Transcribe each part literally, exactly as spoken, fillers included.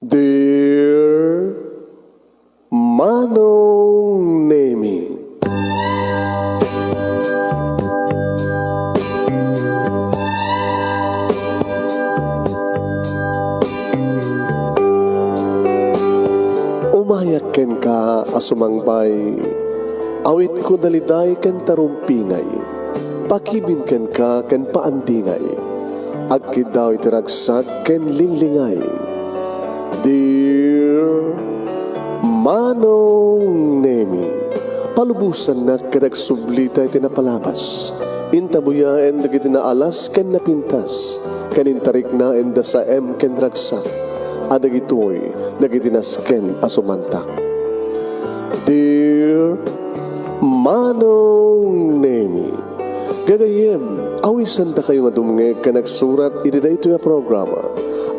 Dear Manong Nemi. Umayak kenka a sumangbay, awitko daliday ken tarumpingay, pakibin kenka ken paandingay, agkiddaw iti ragsak ken linglingay. Dear Manong Nemi, palubosannak ket agsublita iti napalabas. Intabuyaen dagiti naalas ken napintas, ken intariknaen da saem ken ragsak, a dagitoy dagiti nasken a sumantak. Dear Manong Nemi, gagayyem, awisandakayo nga dumngeg ken agsurat iti daytoy a programa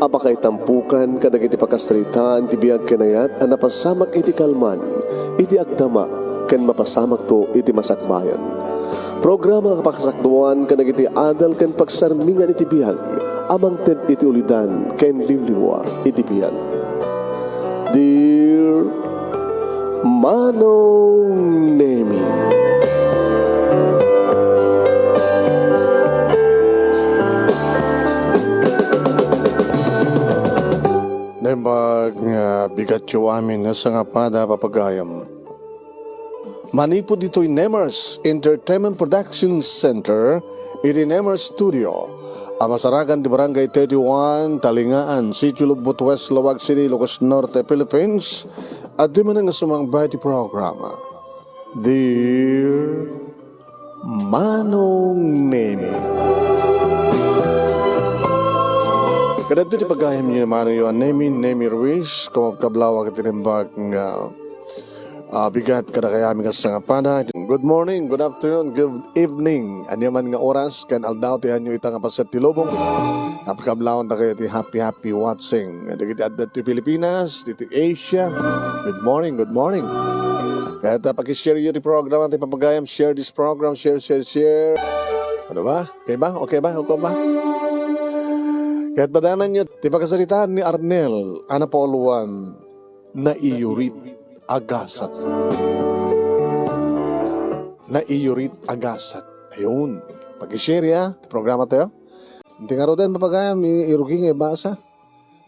a pakaitampokan kadagiti pakasaritaan ti biag ken ayat a napasamak iti kalman, iti agdama, ken mapasamakto iti masakbayan. Programa a pakasakduan kadagiti adal ken pagsarmingan iti biag a mangted iti ulidan ken liwliwa iti biag. Dear Manong Nemi. Naimbag nga bigatyo amin a sangapada, papagayam. Manipud ditoy Nemers Entertainment Production Center, iti Nemers Studio, a masarakan ti Barangay thirty-one, Talingaan, Sitio Lobbot West, Laoag City, Ilocos Norte, Philippines, adda manen nga sumangbay ti programa. Dear Manong Nemi. Kadagitoy ti pagayamyo ni Manongyo a Nemi, Nemi Ruiz, kumabkablawak iti naimbag nga, ah, bigat kadakayamin a sangapada. Good morning, good afternoon, good evening. Ania man nga oras ken aldaw ti haanyo ita nga paset ti lubong. Kabkablawanta kayo ti happy, happy watching. Dagiti adda ti Pilipinas, ti Asia. Good morning, good morning. Ket, ah, pakishare yo ti programa, ti papagayam, share this program, share, share, share. Ano ba? Okay ba? Okay ba? Okay ba? Ket padananyo ti pakasaritaan ni Arnel a napauluan, Naiyurit a Gasat. Naiyurit a Gasat. Ayun. Pakishare, ah, ti programa tayo. Ti ngaruden, papagayam, i-, irugi nga ibasa.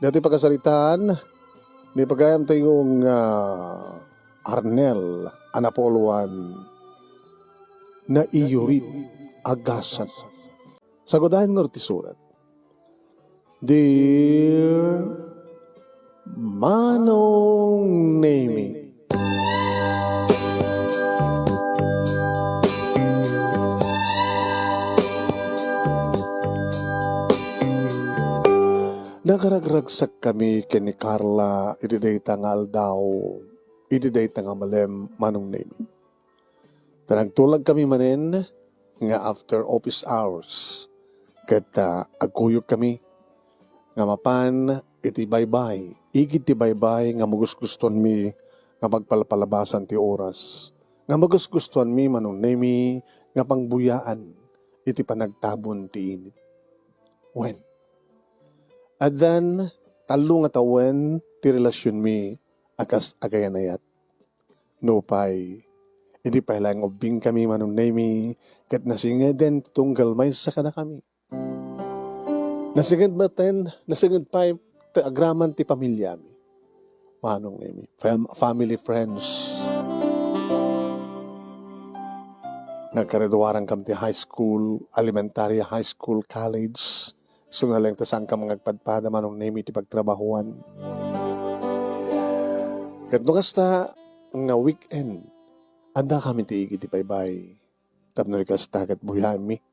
Dati pakasaritaan, ni pagayam tayo nga Arnel a napauluan, Naiyurit a Gasat. Sagudayen ngarud ti surat. Dear Manong Nemi. Nagaragragsakkami ken ni Carla iti dayta nga aldaw, iti dayta nga malem, Manong Nemi. Ta nagtulagkami manen nga after office hours, ket, ah, agkuyokkami nga mapan iti baybay, igid ti baybay nga magusgustoanmi nga pagpalpalabasan ti oras, nga magusgustoanmi, Manong Nemi, nga pangbuyaan iti panagtabon ti init. Wen, addan tallo nga tawen ti relasionmi a kas agayan-ayat. Nupay, idi pay laeng ubbingkami, Manong Nemi, ket nasingeden ti tunggal maysa kadakami. Nasinged maten, nasinged pay ti agraman ti pamiliami. Manong Nemi, fam-, family, friends. Nagkareduarankam ti high school, elementary, high school, college. Isu nga laeng ta saankam nga agpadpada, Manong Nemi, ti pagtrabahoan. Ket no kasta nga weekend, addakami ti igid ti baybay. Tapno di kasta ket buyaenmi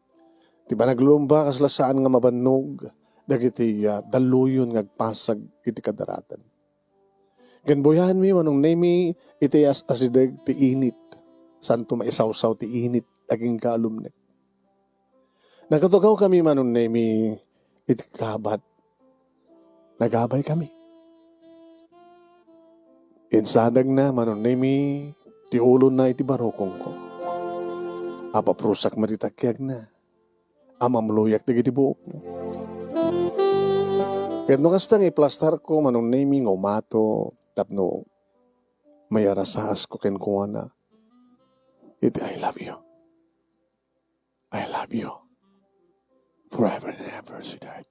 ti panaglulumba kasla saan nga mabannog dagiti, ah, dalluyon nga agpasag iti kadaratan. Ken buyaenmi, Manong Nemi, iti as-asideg ti init, saanto maisawsaw ti init agingga a lumnek. Nakatugawkami, Manong Nemi, iti kabat. Nagabaykami. Insadagna, Manong Nemi, ti ulona iti barukongko. Apaprusak met ti takiagna. Amamloyak dagiti buokna. Ket no kasta nga iplastarko, Manong Nemy, nga umato tapno mayarasasko kenkuana iti "I love you. I love you. Forever and ever," sweetheart.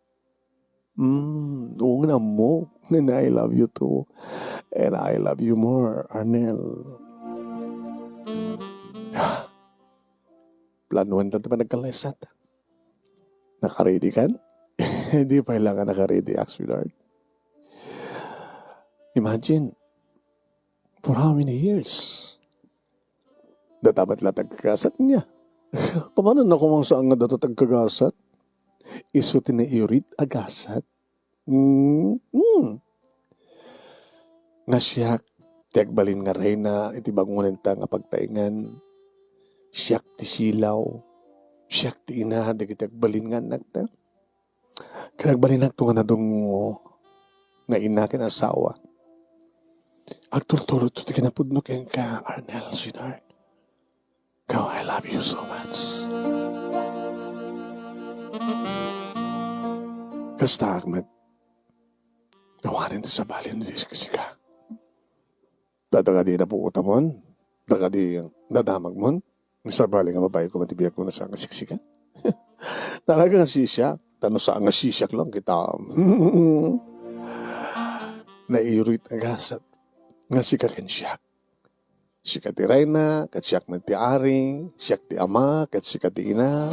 Mm, wen ammo nga "I love you too. And I love you more, Arnel." Planuan ta ti panagkalaysat. Naka-ready kan? Hindi pa lang nga naka-ready, ak, sweetheart. Imagine, for how many years? Datamat la tagkagasat niya. Paano na kumang saan nga data tagkagasat? Isu ti naiurit a gasat. Mm, mm. Nga siak ti agbalin nga reyna iti bangonenta nga pagtaengan. Siak ti silaw. Siak ti ina dagiti agbalin nga annakta. Ket agbalinakto nga nadungngo nga ina ken asawa. Agturturotto ti kinapudno kenka, Arnel, sweetheart. Go, I love you so much. Kasta, Ahmed. Awanen ti sabali ti sika. Data kadi napuotamon? Data kadi dadamagmon? Sabali nga babai ko, matibiag ko na sa nga siksika. Talaga nga sisiak. Tano sa nga sisiak lang kita. Naiurit a gasat nga sika ken siak. Sika ti reyna, ket siak met ti ari, siak ti ama, ket sika ti ina,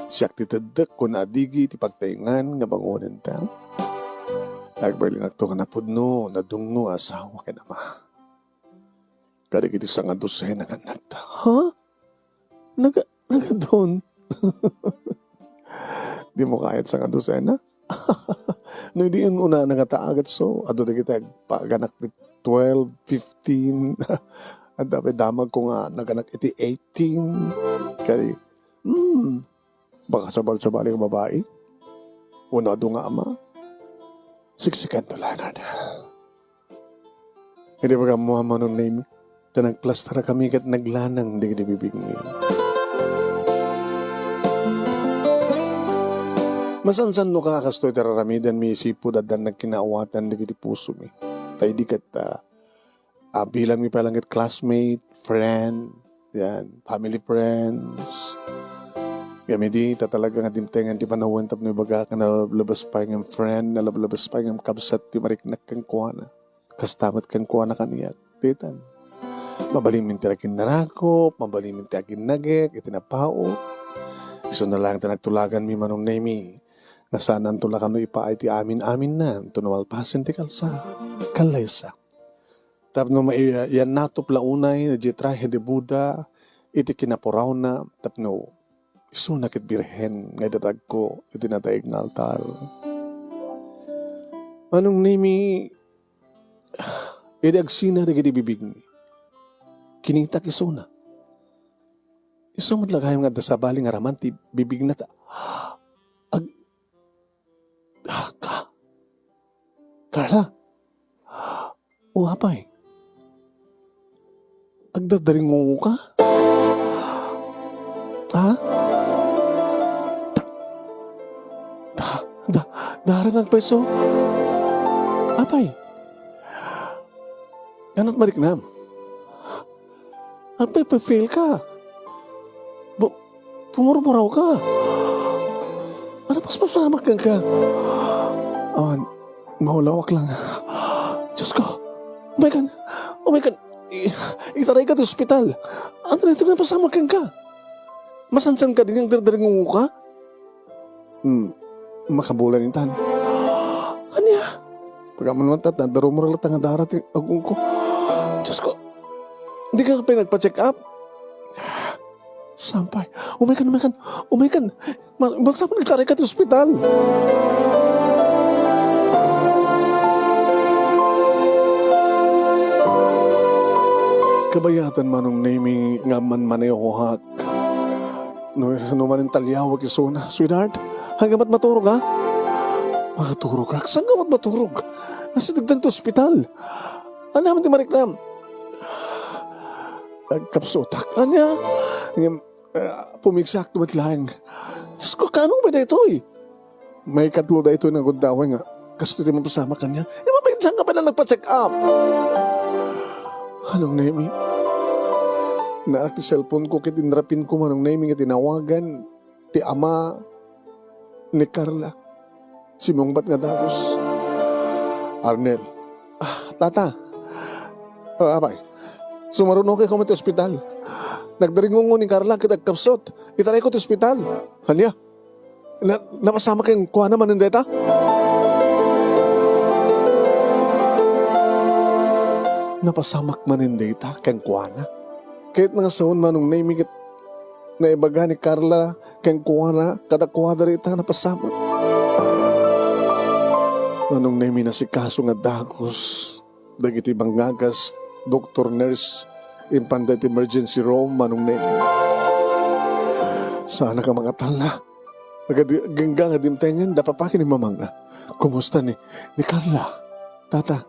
siak ti teddek, kuna adigi ti pagtaengan nga bangonenta. Agbalinakto nga napudno, nadungngo a asawa ken ama. Kadagiti sangadusena nga annakta. Ha? Naga-, nagadun? Dimo kayat sangadusena? No idi un-una nga taagatso, adu dagiti agpaganak ti twelve, fifteen. Adda pay damagko nga naganak iti eighteen. Kadi, hmm, baka sabal-sabali nga babai. Wenno adu nga ama. Siksikanto laeng. Idi pag-ammoan, Manong Nemy, ta nagplastarakami ket naglanang dagiti bibigmi. Masansan no ka, kastoy ti aramidenmi, isipud addan nagkinaawatan dagiti pusomi. Ta idi ket, ah, ah, bilangmi pay lang ket classmate, friend, yan, family friends. Ngem idi ta talaga nga dimtengen ti panawen tapno ibagak nga nalablabas pay ngem friend, nalablabas pay ngem kabsat ti mariknak kenkuana. Kasta met kenkuana kaniak, ditan. Mabalinmin ti aginnarakup, mabalinmin ti aginnagek iti napaok. Isuna laeng ti nagtulaganmi, Manong Nemy, nga saananto la kano ipaay ti amin-aminna, inton no malpasen ti kalsa-, kallaysa. Tapno mai-, yannatup la unay diay trahe de boda iti kinapurawna, tapno isuna ket birhen nga idatagko iti nataeng nga altar. Manong Nemy, idi agsina dagiti bibigmi, kinitak isuna. Isu met la gayam nga adda sabali nga araman ti bibigna ta ag-, ah, ka-, Carla. O, apay? Agdardaringoka? Ha? Da, da, da, darang agpayso? Apay? Anat mariknam? Agpaypayfail ka? Bu-, pumurmuraw ka? Ano paspasamak ka? Awan, Maulawak lang. Diyos ko! Umay kan! Umay kan! I-, itaray ka ti ospital! Ano na ito nga pasamak ka? Masansan ka din ang dardaringo ka? Hmm. Makabulan intan. Ania? Pagaman man ta, darumura lang nga dara ti agungko. Diyos ko! Di ka pa nagpa-check up? Sampay. Umay kan, umay kan. Umay kan. Ma-, masapul itaray ka ti ospital. Kabayatan, Manong Nemy, nga manmanehoak. No, no man intaliawak isuna, sweetheart, hanggang mat maturog, ha? Makaturog ka? Saan ka mat maturog? Nasa dagdan ti ospital. Ano naman ti mariknam? Agkapsutak. Ania? Ngem, ah, pumigsak met laeng. Diyos ko, kaano ba daytoy? Maikatlo daytoy nga gundaway nga Kastoy ti mapasamak kaniak. Imbag saan ka pay nagpa-check up? Manong Nemi, naarak ti cellphone ko ket inrapinko, Manong Nemi, nga tinawagan ti ama ni Carla. Simmungbat nga dagus. Arnel. Ah, tata. Ah, apay. Sumarunokay koma ti ospital. Nagdaringongo ni Carla ket agkapsut. Itarayko ti ospital. Ania? Na, napasamak kenkuana manen dayta? Napasamak manen dayta kenkuana. Ket nga saon, Manong Nemi, ket naibaga ni Carla kenkuana, kadakuada dayta nga napasamak. Manong Nemi, nasikaso nga dagus dagiti mangngagas, doktor, nurse, impanda iti emergency room, Manong Nemi. Saanak a makatalna. Agingga nga dimtengen da papa ken ni mamangna. Kumusta ni, ni Carla? Tata,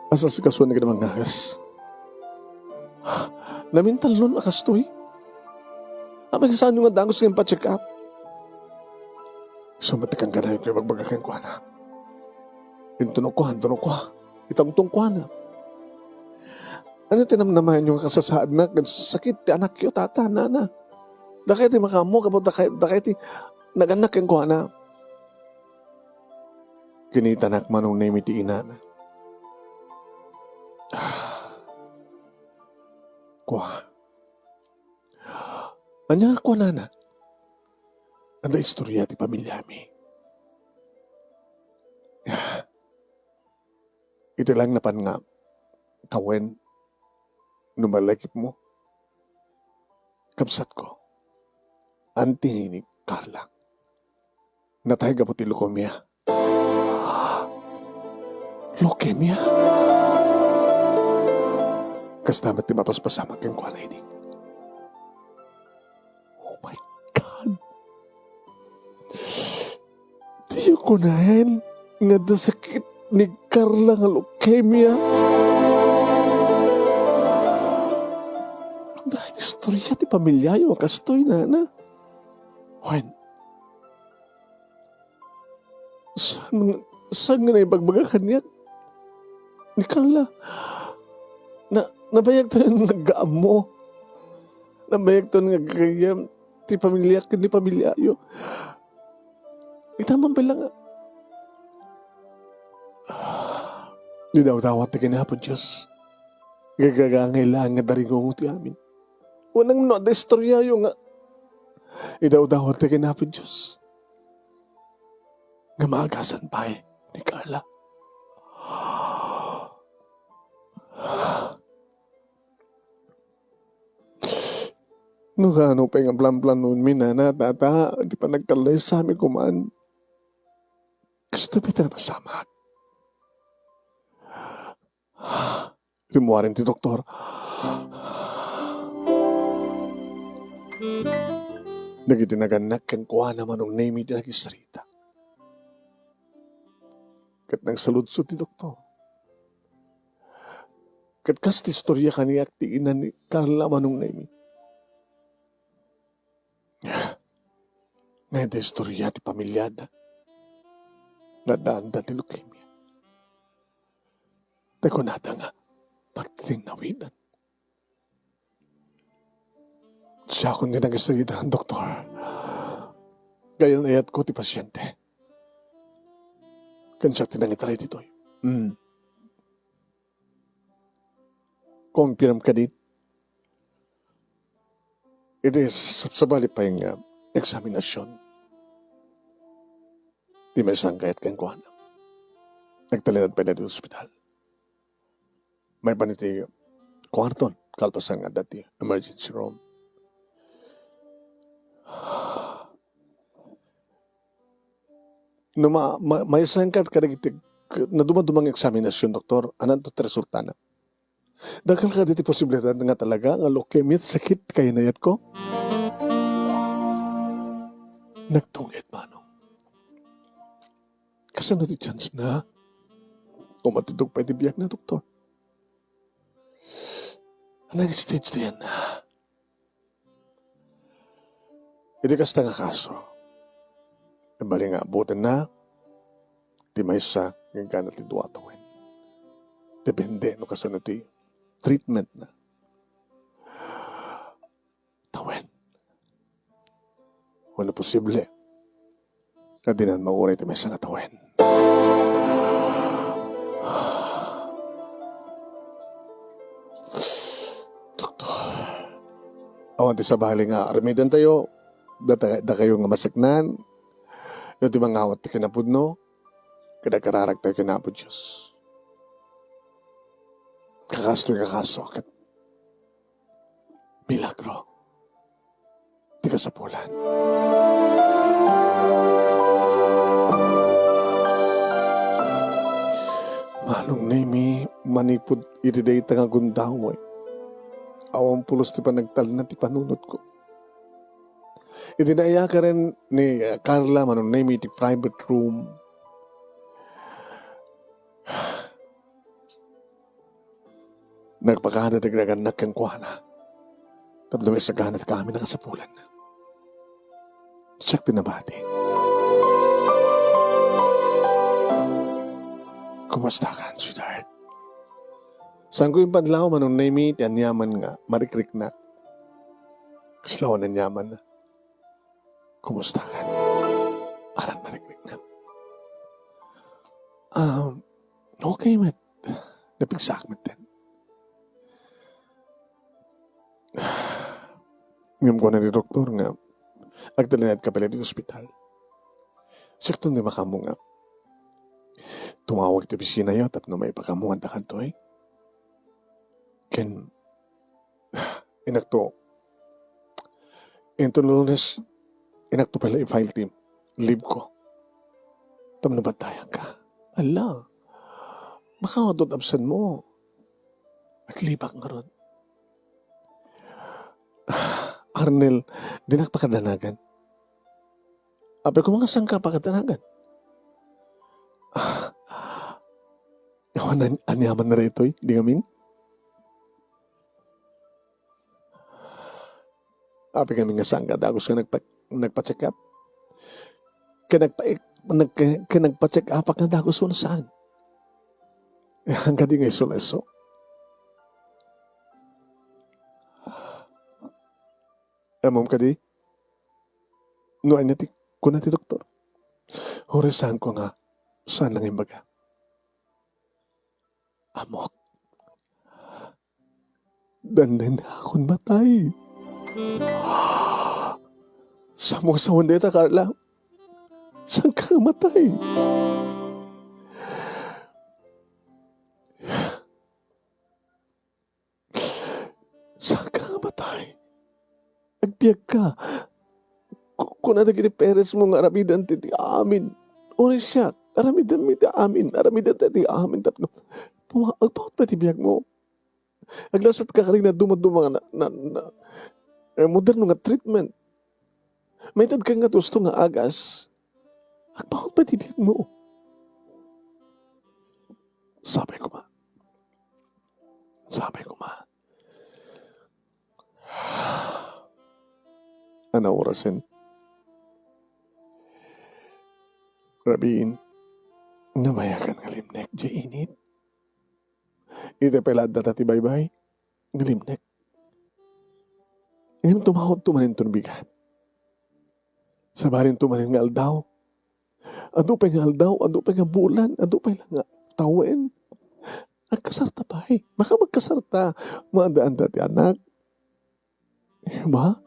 asasikasuan dagiti mangngagas. Namintallon a kastoy? Apay, saanyo nga dagus nga impacheck up? Isu met ti kangganayonko nga ibagbaga kenkuana. Intunokkua, intunokkua. Itungtungkuana. Ania ti namnamaenyo nga kasasaadna ken sakit ti anakyo, tata, nana? Dakay ti makaammo gapu dakay, dakay ti nagannak kenkuana. Kinitanak, Manong Nemi, ti inana. Kua. Ania nga kunana? Adda istoria ti pamiliami. Iti lang napan nga tawen no malagipmo, kabsatko, anti ni Carla. Natay gapu ti leukemia. Leukemia? Kasta met ti mapaspasamak kenkuana idi. Oh my God! Diyo kunaen nga adda sakit ni Carla nga leukemia? Adda istoria ti pamiliayo a kastoy, nana? Wen, saan, saan nga naibagbaga kaniak ni Carla? Na, nabayagtayon nga aggaammo. Nabayagtayon nga aggayyem ti pamiliak ken ni pamiliayo. Ita man pala nga, idawdawat ti ken Apo Dios. Gagagangay laeng nga daringongo ti amin. Wen, no adda istoriayo nga idawdawat ti ken Apo Dios nga maagasan pay ni Carla. No kaano pay nga planplanoenmi, nana, tata, ti panagkallaysami koman. Kastoy pay ti napasamak. Rimmuaren ti doktor. Dagiti nagannak kenkuana, Manong Nemi, ti nagisarita. Ket nagsaludsod ti doktor. Ket kas ti istoria kaniak ti ina ni Carla, Manong Nemi. Nga adda istoria ti pamiliada nga addaanda ti leukemia. Ta kunada nga pagtitinnawidan. Siakon ti nagisarita, doktor. Gayan-ayatko ti pasiente. Ken siak ti nangitaray ditoy. Mm. Confirm kadi? Iti sabsabali pay nga eksaminasion ti maysa nga kayat kenkuana. Nagtalinaed pay daytoy ospital. Maipan iti kuarto, kalpasan nga adda ti emergency room. No ma-, ma-, maisangkat kadagiti k-, nadumaduma nga eksaminasion, doktor, ananto ti resultana? Dakkel kadi ti posibilidad nga talaga nga leukemia ti sakit ti kayan-ayatko? Nagtunged, Manong. Kasano ti chance na? Umatidog pay ti biag na, doktor. Anong stage ti yan? Iti kasta nga kaso, nabali nga abutenna ti maysa Inggana ti dua a tawen. Depende no kasano ti treatment na. Tawen. Wenno posible nga dinan mauray ti maysa nga tawen. Doktor, awan ti sabali nga aramidentayo, data-, dakayo nga maseknan, no ti mangawat ti kinapudno, ket agkararagtayo ken Apo Dios. Kakastoy nga kaso, ket milagro ti kasapulan. Manong Nemi, manipud iti dayta nga gundaway, awan pulos ti panagtalna ti panunotko. Iti naiyakaren ni Carla, Manong Nemi, iti private room, nagpakada dagdagannak kenkuana tapno maisagana ti kaamin a kasapulanna. Siak ti nabati. Kumusta ka, sweetheart? Saanko impadlaw, Manong Nemi, ti aniaman nga marikriknak. Kasla awan aniaman. Kumusta ka? Alan marikriknak. Um, okay met. Napigsaak met ten. Ngem kuna ti doktor nga agtalinaedka pay la iti ospital. Siakto ti makaammo nga tumawag ti opisinayo tapno maipakaammo nga adda kadtoy. Ken inakto, inton Lunes, inakto pay la i-file ti leave ko. Tapno bantayanka. Ala, makaawat absent mo. Aglibak ngarud. Arnel, dinak pakadanagan. Apay koma nga saanka pakadanagan? Awan an-, aniaman na daytoy, di ngamin? Apay ngamin nga saanka dagus nga nagpa-, nagpa-check up? Ken nagpa-, nag-, ken nagpa-check upak nga dagus wenno saan? Kadi nga isu la isu. Ammom kadi? No ania ti kuna ti doktor? Uray saanko nga saan lang imbaga. Ammok. Dandani akon matay. Saanmo a sawen dayta, Carla? Saanka nga matay? Saanka nga matay? Agbiagka. Ku-, kuna dagiti parents mo nga aramiden ti, ti amin. Uray siak, aramidenmi ti amin. Aramiden ti, ti amin tapno puma-, agpaut pay ti biagmo. Aglasatka kadagiti dumaduma nga na, na, na, eh, moderno nga treatment. Maitedka nga husto nga agas. Agpaut pay ti biagmo. Sapay koma. Sapay koma. Ania orasen? Rabiin, nabayagan nga limnek diay init. Iti pay la adda ti baybay, nga limnek. Ngem tumawagto manen ti bigat. Sabalin to manen nga aldaw. Adu pay nga aldaw, adu pay nga bulan, adu pay la nga tawen. Agkasarta pay. Maka magkasarta. Maanda-anda ti anak. Ba?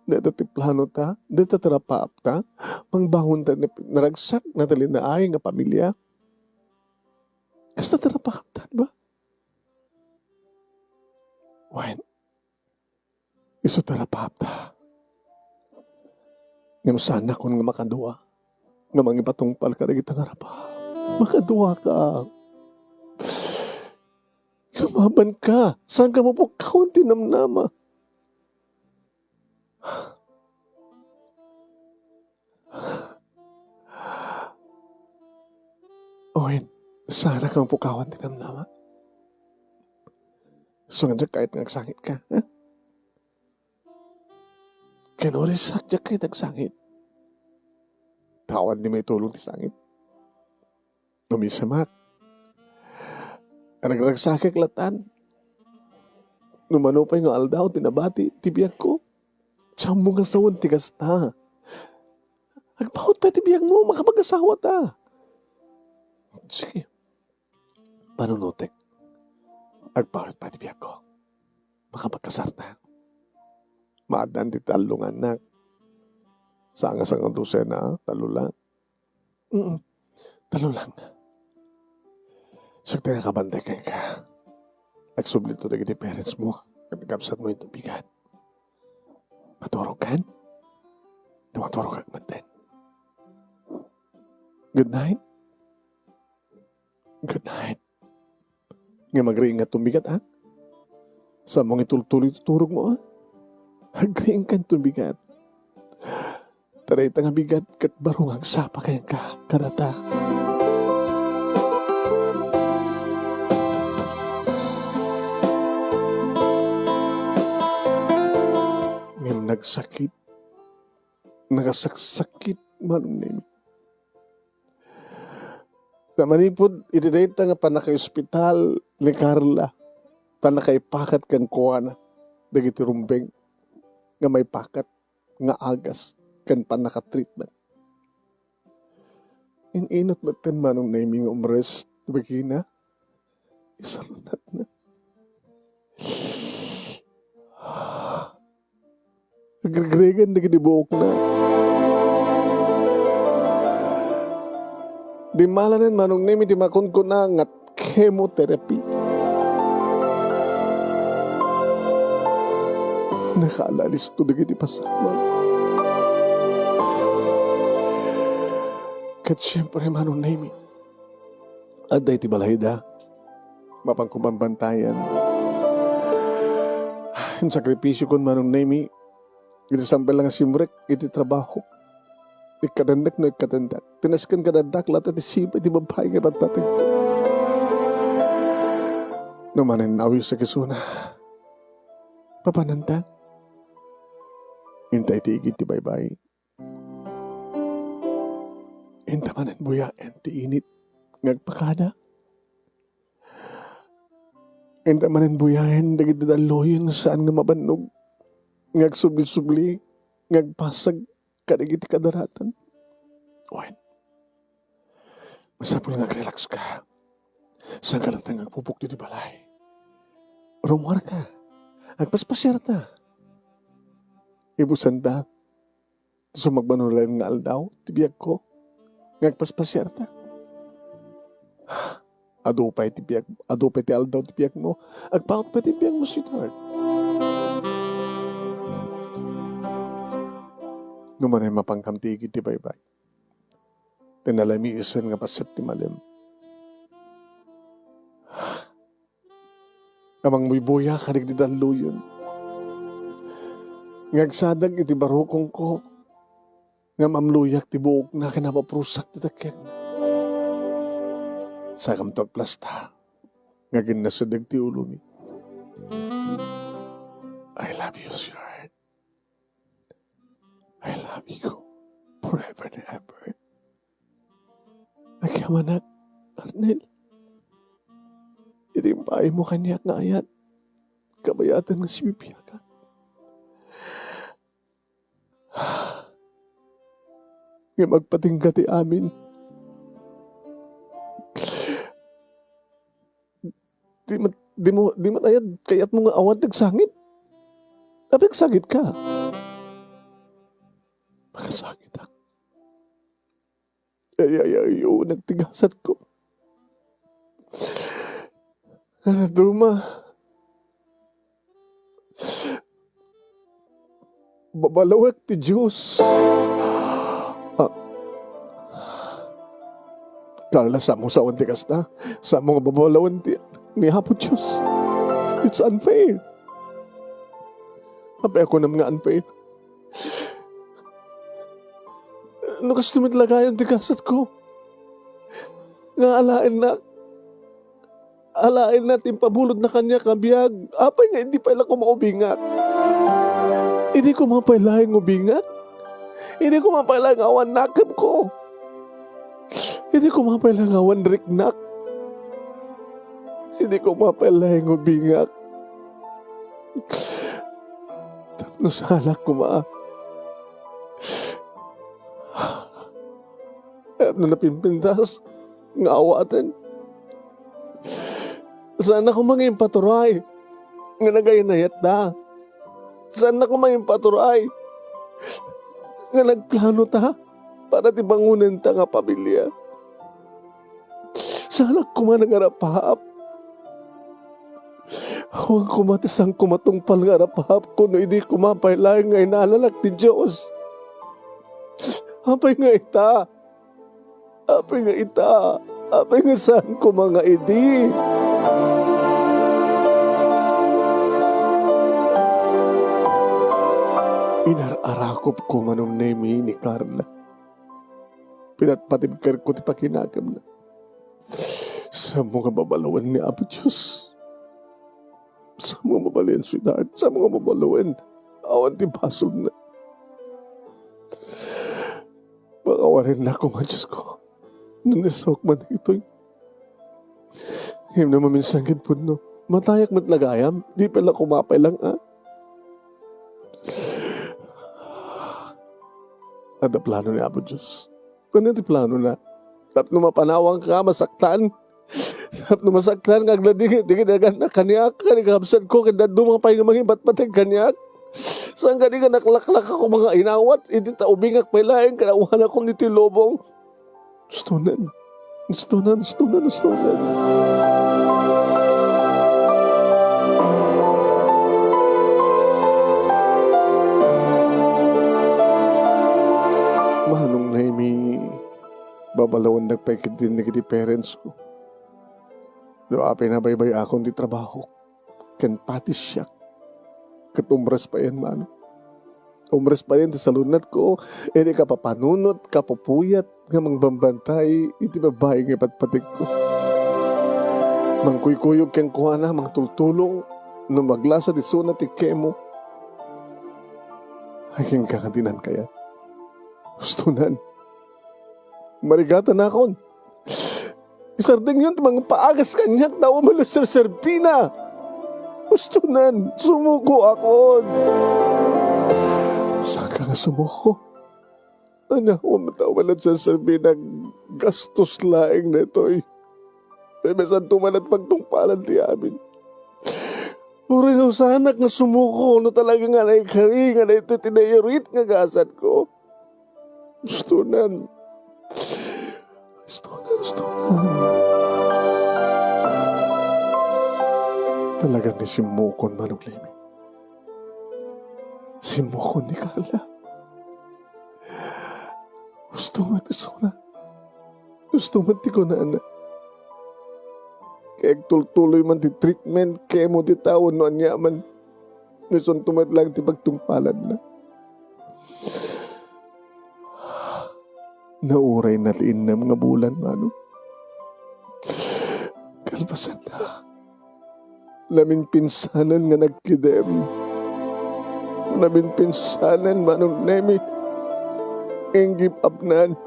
Dayta ti plano ta? Dayta ti rapaap ta? Mangbangon ta ni naragsak, natalinaay nga pamilia? Kasta ti rapaap ta, ba? Wen, isu ti rapaap ta. Ngem saannakon nga makadua nga mangipatungpal kadagita nga rapaap. Makaduaka. Lumabanka. Saanka mapukkawan ti namnama. Wen, saanka mapukkawan ti namnama. Isu nga diak kayat nga agsangitka, ha? Ken uray siak diak kayat agsangit. Ta awan ti maitulong ti sangit. Umisemak. Ragragsakek latan. No mano pay nga aldaw ti nabati ti biagko. Saanmo nga sawen ti kasta. Agpawet pay ti biagmo, makapag-asawata. Sige. Panunotek. Agpawet pay ti biagko. Makapagkasarta. Maaddaan ti tallo nga annak. Saan nga sangadusena, tallo lang. Mm. Tallo lang. Sakto nga kabantay kenka. Agsublito dagiti parents mo. Ket kabsat mo iti bigat. Maturog kan? Ta maturog ka metten. Good night. Good night. Nga magriing nga tumbigat, ha? Sa mga itultuloy ti turog mo, ha? Agriing kan tumbigat. Ta dayta nga bigat ket baro nga agsapa kenka kadata. Ngem nagsakit, nagasaksakit, Manong Nemi. Ta manipud iti dayta nga pannakaospital ni Carla, pannakaipakat kenkuana dagiti rumbeng nga maipakat nga agas ken pannakatreatment. In-inut metten, Manong Nemi, nga umrest, bagina, isarnatna. Agregregan dagiti buokna. Dimmalanen, Manong Nemi, ti makunkuna nga chemotherapy. Nakaalisto dagiti pasamak. Ket siempre, Manong Nemi, adda iti balayda. Mapanko bambantayan. Insakripisiokon, Manong Nemi, iti sangpet nga simrek iti trabaho. Ikkatendak no ikkatendak. Ti nasken kadadak latta ti sipa iti babbai nga patpateg. No manen awisek isuna. Papananta? Inta iti igid ti baybay. Inta manen buyaen ti init nga agpakada. Inta manen buyaen dagiti dalloyen nga saan nga mabannog, nga agsubli-subli, nga agpasag kadagiti kadaratan. Wen, masapul nga agrelax ka. Saan ka latta nga agpupukto iti balay? Rummuar ka. Agpaspasiar ta. Ibusan ta. Ti sumagmamano laeng nga aldaw ti biagko nga agpaspasiar ta. Adu pay ti biag, adu pay ti aldaw ti biagmo. Agpaut pay ti biagmo, sweetheart. No manen mapankam ti igid ti baybay. Ti nalamiisen nga paset ti malem. Nga mangbuybuya kadagiti dalloyen. Nga agsadag iti barukongko. Nga mamluyak ti buokna ken napaprusak ti takkekna. Sakamto agplasta nga ginnasedeg ti ulomi. I love you, sweetheart. I love you forever and ever. Agyamanak, Arnel. Iti impaaymo kaniak nga ayat, kabayatan nga sibibiagak. Ngem agpatingga ti amin. Di met, di mo, di met ayat, kayatmo nga awan ti agsangit. Apay agsangit ka? Makasangitak. Ay, ay, ay, oo, nagtigasat ko. Ano, Duma? Babalawek ti Dios. Ah. Carla, saanmo sawen ti kasta? Saanmo nga babalawen ti ni Apo Dios? It's unfair. Apay a kunam nga unfair? No kasto met la gayon ti gasatko, nga alaennak, alaenna ti impabulodna kaniak a biag, apay nga idi pay la koma ubingak? Idi koma pay laeng ubingak? Idi koma pay laeng awan nakemko? Idi koma pay laeng awan riknak. Idi koma pay laeng ubingak. Tapno saanak koma. Tapno napimpintas nga awaten. Saanak koma nga impaturay nga nagaynayatta. Saanak koma nga impaturay nga nagplanota para ti bangonenta nga pamilia. Saanak koma nga arap-hap. Awan koma ti saan koma tungpal nga arap-hapko no idi koma pay laeng nga inalanak ti Dios. Apay nga ita? Apay nga ita? Apay nga saan koma nga idi? Inar-arakopko, Manong Nemi, ni Carla. Pinatpatibkerko ti pakinakemna. Saanmo nga babaloen ni Apo Dios? Saanmo nga babaloen, sweetheart? Saanmo nga babaloen? Awan ti basolna. Pakawarennak koma, Diosko. No naisok man dagitoy. Ngem no maminsan ket pudno, matayak met la gayam, di pay la koma pay laeng, a? Adda plano ni Apo Dios. Ania ti planona? Tapno mapanawangka, masaktan? Tapno masaktan nga agladingit ti kinagannak kaniak, ken ni kakabsatko, ken dadduma pay nga mangipatpateg kaniak? Saan kadi nga naklaklak ako nga inawat, iti ta ubingak pay laeng, ken awanakon iti lubong? Ustonan. Ustonan, ustonan, ustonan. Manong Nemi, babaloennak pay ketdin dagiti parents ko. No apay nabaybay-akon ti trabahok ken pati siak, ket umres payen, Manong. Umres payen ti salunetko iti kapapanunot, kapupuyat nga mangbambantay iti babai nga ipatpategko. Mangkuykuyog kenkuana, mangtultulong no maglasa ti isuna ti kemo. Ay, kenka nga dinan kayat. Ustonan. Marigatanakon. Isardengyon ti mangpaagas kaniak ta awan met la serserbina. Ustonan, sumukokon. Saanka nga sumuko? Ania, awan met la serserbina, gastos laeng daytoy. Pay masanto met la pagtungpalan ti amin. Uray no saanak nga sumuko no talaga nga naikari nga daytoy ti naiurit nga gasatko. Ustonan. Ustonan, ustonan. Talaga nga simmukon, Manong Nemi. Simmukon ni Carla. Usto met isuna. Usto met ti kunana. Kay agtultuloy man ti treatment, kemo ti tao no aniaman. No isunto met laeng ti pagtungpalanna. Naurayna ti innem nga bulan, Manong. Kalpasanna, naminpinsanen nga nagkidem. Naminpinsanen, Manong Nemi. Ing-give up-nan.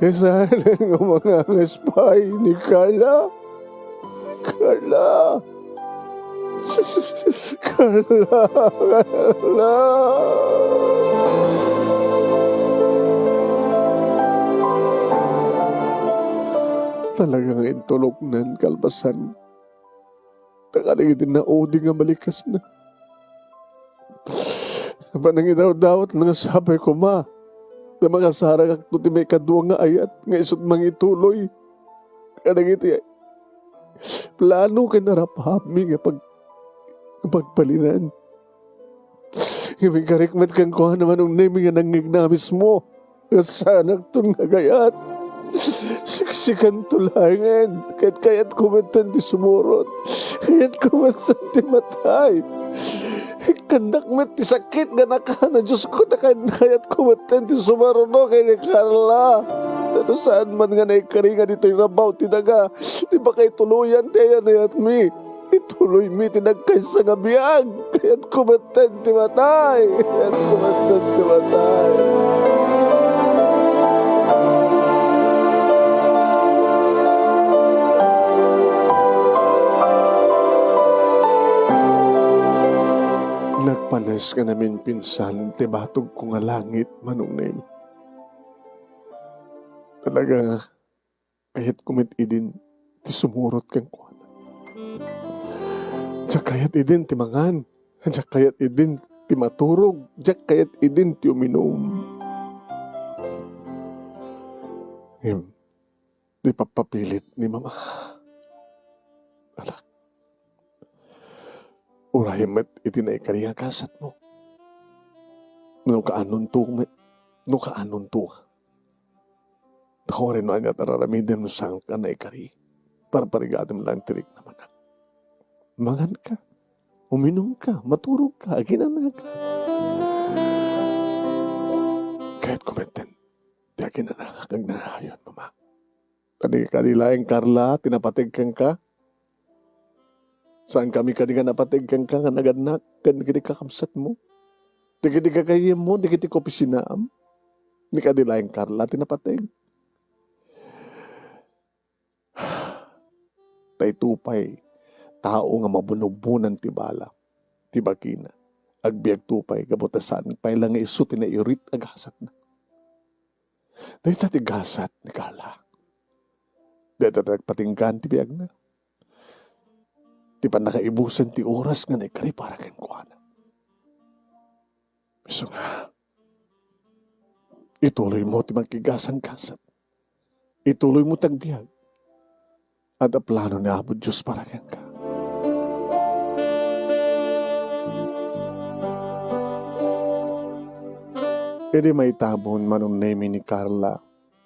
Isanen nga mangangaspay ni Carla. Carla! Carla! Carla! Talaga nga intuloknan, kalpasan. Ta kadagiti naudi nga balikasna. Panangidawdawat nga sapay koma ta makasaragakto ti maikadua nga ayat nga isut' mangituloy kadagiti plano ken arap-hapmi nga pag-, nga pagbalinan. Ngem inkarik met kenkuana, Manong Nemi, nga nangngegna a mismo. Saanakton nga agayat. Siksikanto laengen, ket kayatko metten ti sumurot. Kayatko metten ti matay. Ikkandak met ti sakit nga nakana, Diosko, ta kay-, kayatko metten ti sumaruno ken ni Carla. Ta no saan man nga naikari nga ditoy rabaw ti daga, ti pakaituloyan ti ayanayatmi. Ituloymi ti nagkaysa nga biag. Kayatko metten ti matay. Kayatko metten ti matay. Panes nga naminpinsan ti batogko nga langit, Manong Nemi. Talaga nga, kayatko met idin ti sumurot kenkuana. Diak kayat idin ti mangan. Diak kayat idin ti maturog. Diak kayat idin ti uminum. Ngem, di papapilit ni Mama. Anak, urayem met iti naikari a gasatmo. No kaanonto met, no kaanonto. Tawarin no ania ti ar-aramidem no saanka naikari. Parparigatem laeng ti riknam, anak. Manganka, uminumka, maturogka, aginanaka. Kayatko metten ti aginanaka agnayon, Mama. Kadi, kadi laeng, Carla, ti napateg kenka? Saankami kadi nga napateg kenka nga nagannak ken dagiti kakabsatmo? Dagiti gagayyemmo, dagiti kaopisinaam? Ni kadi laeng, Carla, ti napateg? Daytoy pay, tao nga mabunobbonan ti bala, ti bagina. Agbiagto pay, gapu ta saan pay la nga isu ti nairit a gasatna. Dayta ti gasat ni Carla. Dayta ti nagpatinggaan ti biagna. Ti pannakaibusen ti oras nga naikari para kenkuana. Isu nga, ituloymo ti mangkigasanggasat. Ituloymo ti agbiag. Adda plano ni Apo Dios para kenka. Idi maitabon, Manong Nemi, ni Carla,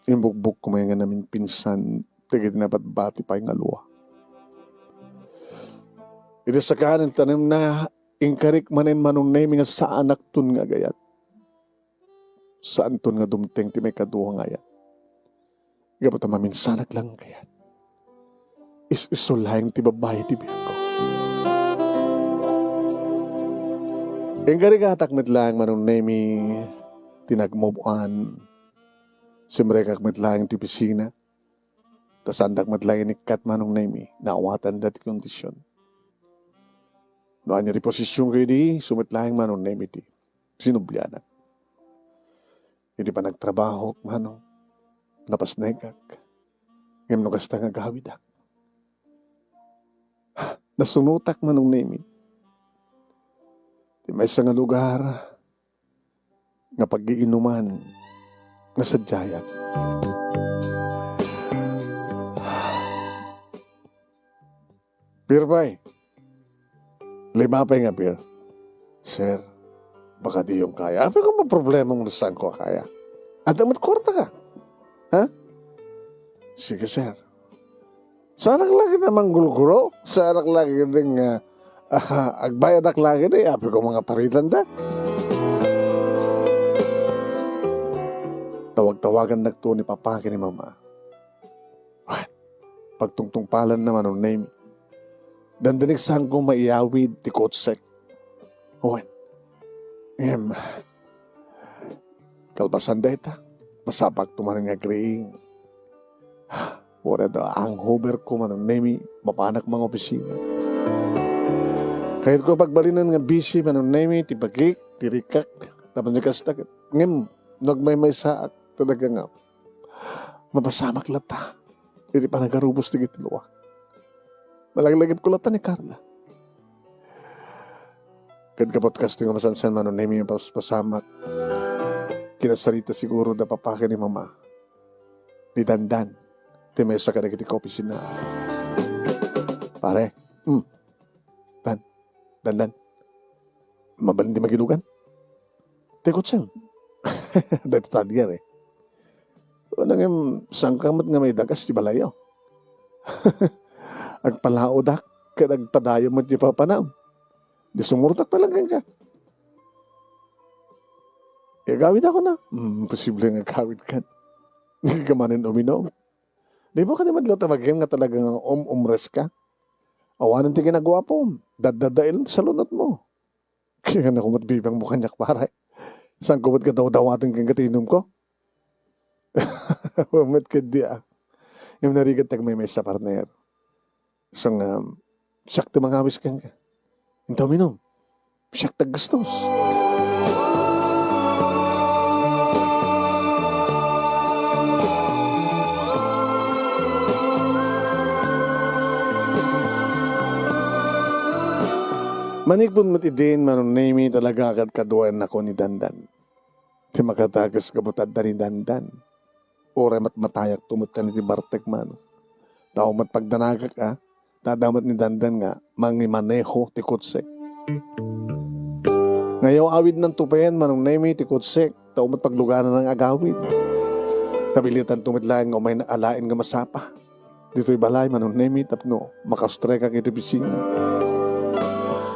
imbukbokko met nga naminpinsan dagiti nabatbati pay nga lua. Iti saka ti tanemna, inkarik manen, Manong Nemi, nga saanakton nga agayat. Saanton nga dumteng ti maikadua nga ayat. Gapu ta maminsanak laeng nga agayat. Is-isu laeng ti babbai ti biagko. Inkarigatak met laeng, Manong Nemi, ti nag-move on. Simrekak met laeng ti opisina. Ta saandak met laeng inikkat, Manong Nemi, naawatanda ti kondisyon. No ania ti posisionko idi, isu met laeng, Manong Nemi, ti sinublianak. Iti panagtrabahok, Manong, napasnekak. Ngem no kasta nga agawidak, nasunotak, Manong Nemi. Ti maysa nga lugar nga pag-iinuman nga sadiayan. Pier pay. Lima pay nga pier. Sir, baka diyo kaya. Apay ko, maproblemam no saanko a kaya. Adda met kuartaka. Ha? Sige, sir. Saanak laeng a manggulgulo? Saanak laeng nga, ah, agbayadak laeng, eh, apay ko, mga paritanda. Tawag-tawagannakto ni Papa ken ni Mama. Wen, pagtungtungpalanna, Manong Nemi. Dandani saanko maiyawid ti kotsek. Wen. Ngem, kalpasan dayta, masapakto manen nga agriing. Wen, adda hangover ko, Manong Nemi, mapanak mangopisina. Kayatko pagbalinan nga busy, Manong Nemi, ti bagik, ti rikak, tapno kasta ket. Ngem, no agmaymaysaak, talaga nga, mapasamak latta iti panagarubos dagiti luak. Malaglagipko latta ni Carla. Ket gapu ta kastoy nga masansan, Manong Nemi, nga paspasamak, kinasarita siguro da Papa ken ni Mama ni Dandan, ti maysa kadagiti kaopisina. Pare, hmm. Dan, Dandan, mabalin ti magilugan? Ti kotsem. Dayta talyer, eh. Wen, ngem, saanka met nga maidagas ti balayyo? Agpalaodak ket agpadayo met ti papanam. Di sumurtak pay laeng kenka. Igawidakon a. Hmm, imposible nga agawidkan. Di ka manen uminum. Di mo kadi met laeng ta magrem nga talaga nga um-umres ka? Awanen ti kinaguapom. Daddadael ti salunotmo. Kaya nga naku met bibangmo kaniak, pare. Saanko met nga dawdawaten kenka ti inumko? Wen met ketdi a. Ngem narigat ti agmaymaysa, partner. Isu nga, siak ti mangawis kenka. Inta uminum. Siak ti aggastos. Manipud met idin, Manong Nemy, talaga kadkaduaennako ni Dandan. Ti makadakes gapu ta adda ni Dandan. Uray matmatayakto met ken iti bartek, Manong. Ta awan met pagdanagak, a. Ta adda met ni Dandan nga mangimaneho ti kotsek. Nga yaw-awidnanto payen, Manong Nemy, ti kotsek, ta awan met paglugananna nga agawid. Kabilitanto met laeng nga umayna alaen nga masapa. Ditoy balay, Manong Nemy, tapno makastrekak iti opisina.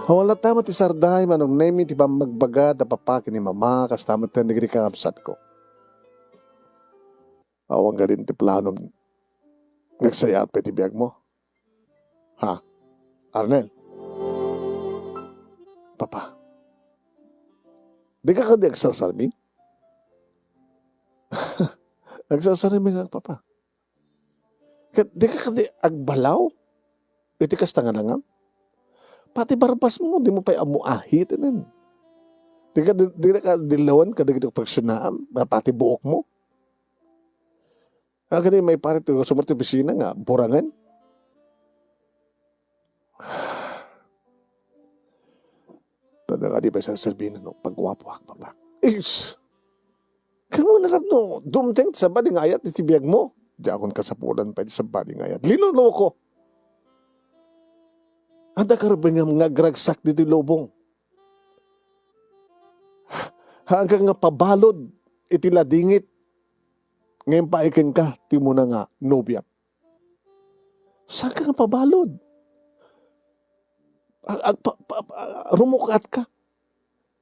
Awan latta met ti sarday, Manong Nemy, ti pammagbaga da papa ken ni mama, kasta met ken dagiti kakabsatko. Awan kadi ti planom nga agsayaat pay ti biagmo? Ha? Arnel? Papa, dika kadi agsarsarmi? Agsarsarmi nga, Papa. Ket dika kadi agbalaw iti kasta nga nangam? Pati barbasmo, dimo pay ammo ahitenen. Dika, di, dika dillawen kadagiti operasionaam, pati buokmo. Agani maiparit ti sumar ti opisina nga burangen. Tadang a di pay serserbina no pagguapoak, Papa. Is! Kamu na tapno, dumteng ti sabali nga ayat iti biagmo. Diakon kasapulan pay ti sabali nga ayat. Linuloko! Adda karubengam nga agragsak ditoy lubong. Haanka nga pabalud iti ladingit nga impaay kenka ti umuna nga nobiam. Saanka nga pabalud? Ag-, agpa-, pa-, pa-, rumukat ka.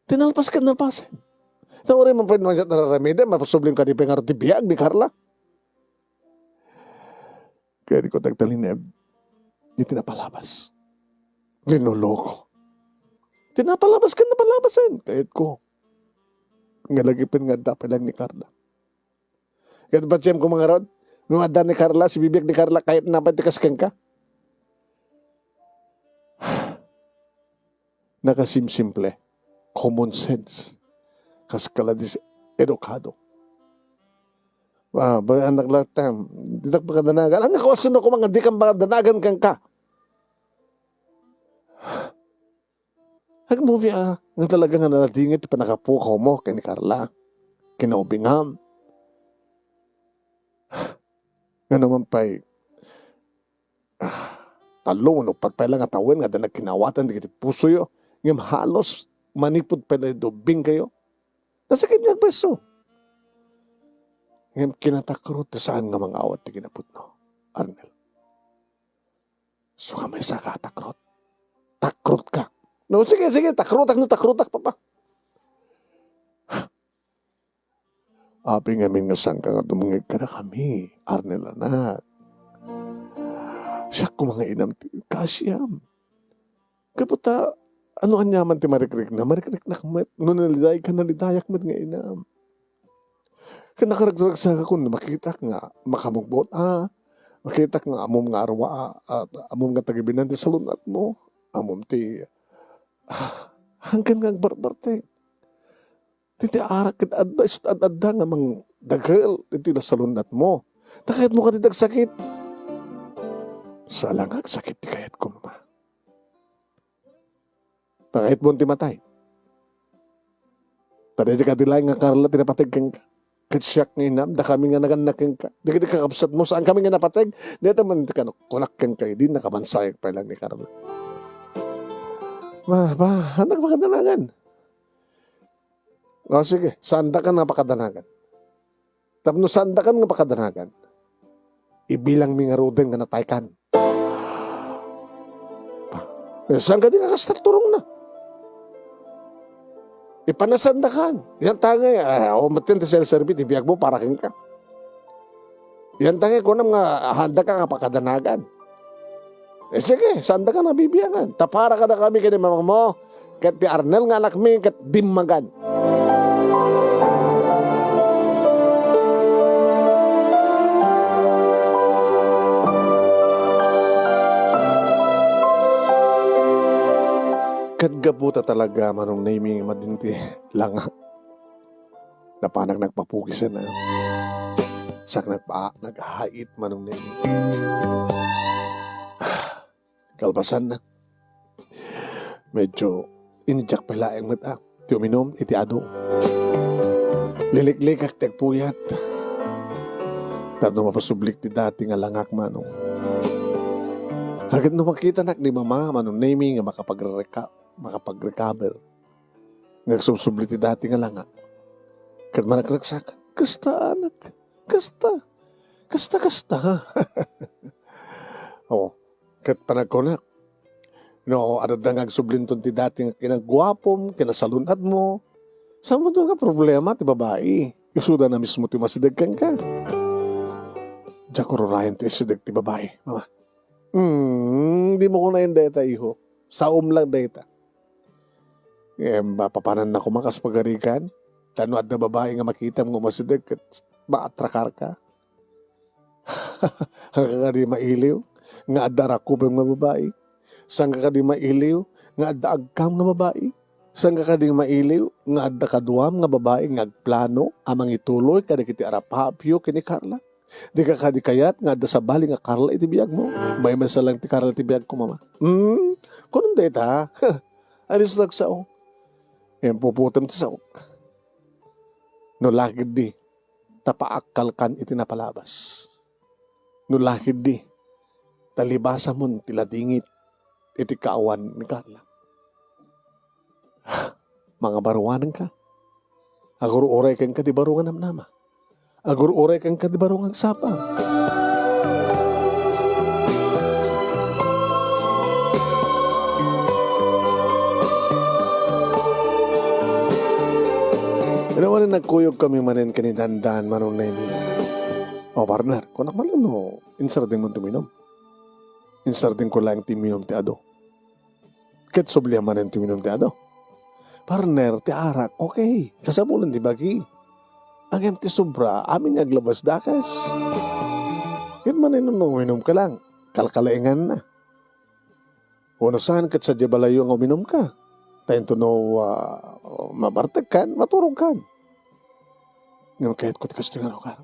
Ti nalpas ket nalpasen. Ta uray man pay no ania ti araramidem, mapasublim kadi pay ngarud ti biag ni Carla. Kadi ko tagtalineb iti napalabas. Linuloko. Ti napalabas ken napalabasen, kayatko. Nga lagipen nga adda pay laeng ni Carla. Ket patiemko ngarud, no adda ni Carla, sibibiag ni Carla, kayatna pay ti kas kenka. Nakasimsimple, common sense, kas kala disedukado. Ah, ba, anak latam, ditak pakadanagan. Anak ko, asin ako, mga di kang pakadanagan kenka. Agmumi a, nga talaga nga naladingit ti pannakapukaw mo ken ni Carla. Kinaubingam. Nga naman pay, ah, tallo wenno uppat pay lang a tawen nga adda nagkinawatan dagiti pusoyo, ngem halos manipud pay la idubing kayo. Nasakit nga agpayso. Ngem kinatakrot ti saan nga mangawat ti kinapudno, Arnel. Isu nga maysa ka a takrot. Takrot ka. No, sige, sige, takrotak no takrotak, Papa. Apay ngamin nga saanka nga dumngeg kadakami, Arnel anak. Siak koma nga inam ti kaasiam. Gapu ta, ano aniaman ti marikrikna, marikriknak met. No naliday ka, nalidayak met nga inam. Ket nakaragragsakakon, makitak nga makamugboat, a, makitak nga ammom nga arwa, a, a, ammom nga tagibinan ti salun-atmo, ammom ti, a, hanggan nga agbarbartek. Ti, ti arak ket adda, isut' ad-adda nga mangdagel iti salun-atmo. Ta kayatmo kadi ti agsakit? Saan nga agsakit ti kayatko, Mama. Ta kayatmo ti matay. Ta daydi kadi laeng nga Carla ti napateg kenka. Ket siak nga inam, dakami nga naganna kenka. Dagiti kakabsatmo, saankami nga napateg. Dayta man ti kano, kunak kenka idi, nakamansayak pay lang ni Carla. Ma, ba, anak, pakadanagan. O, sige, saandaka nga pakadanagan. Tapno saandakan nga pakadanagan, ibilangmi ngaruden nga nataykan. Eh, saan kadi nga kasta turongna? Ipanasandakan. Yan tangay, ah, o, matin ti serserbi ti biagmo para kenka. Yan tangay, kunam nga, haandaka nga pakadanagan. Eh, sige, saandaka nga bibiangan. Ta para kadakami ken ni mamangmo, ket ti Arnel nga anakmi, ket dimmagan. Ket gapu ta talaga, Manong Nemy, madin ti langak. Napanak nagpapugisen, a. Siak nagpa-, naghait, Manong Nemy. Kalpasanna, medyo idiak pay laeng met, a, ti uminum iti adu. Liliklikak ti agpuyat. Tapno mapasublik ti dati nga langak, Manong. Ket no makitanak ni Mama, Manong Nemy, nga makapagreka-, makapagrecover, nga agsubsubli ti dati nga langak. Ket managragsak, "Kasta, anak. Kasta. Kasta, kasta." Oh, ket panagkunak, no, adda nga agsublinton ti dati nga kinaguapom, kinasalun-admo, saanmonto nga problema ti babai. Isuda na mismo ti masideg kenka. Diak urunayen ti isideg ti babai, Mama. Hmm, dimo kunaen dayta, iho. Saom lang dayta. Ngem, mapapananna koma kas pagarigan. Ta no adda babai nga makitam nga umasideg ket maatrakarka. Saanka kadi mailiw nga adda arakupem nga babai? Saanka kadi mailiw nga adda agkam nga babai? Saanka kadi mailiw nga adda kaduam nga babai nga agplano a mangituloy kadagiti arap-apyo ken ni Carla? Dika kadi kayat nga adda sabali nga Carla iti biagmo? Maymaysa lang ti Carla iti biagko, Mama. Hmm? Kunam dayta? Ania ti agsao? Impuputem ti saok. No la ketdi, ta paakkalkan iti napalabas. No la ketdi, ta libasamon ti ladingit iti kaawan ni Carla. Mangabaruanenka. Agur-uray kenka ti baro nga namnama. Agur-uray kenka ti baro nga agsapa. Ino manen, nagkuyogkami manen ken ni Dandan, Manong Nemy. O, partner, kunak man lang no insardengmo ti uminum. Insardengko laeng ti uminum ti adu. Ket sublian manen ti uminum ti adu. Partner, ti arak, okay. Kasapulan ti bagi. Ngem ti sobra, amin nga aglabas dakes. Ket manen no uminumka lang, kalkalainganna. Wenno saan ket sadiay balayyo nga uminumka. Ta intono, ah, mabartekkan, maturogkan. Ngem kayatko ti kastoy nga lugar.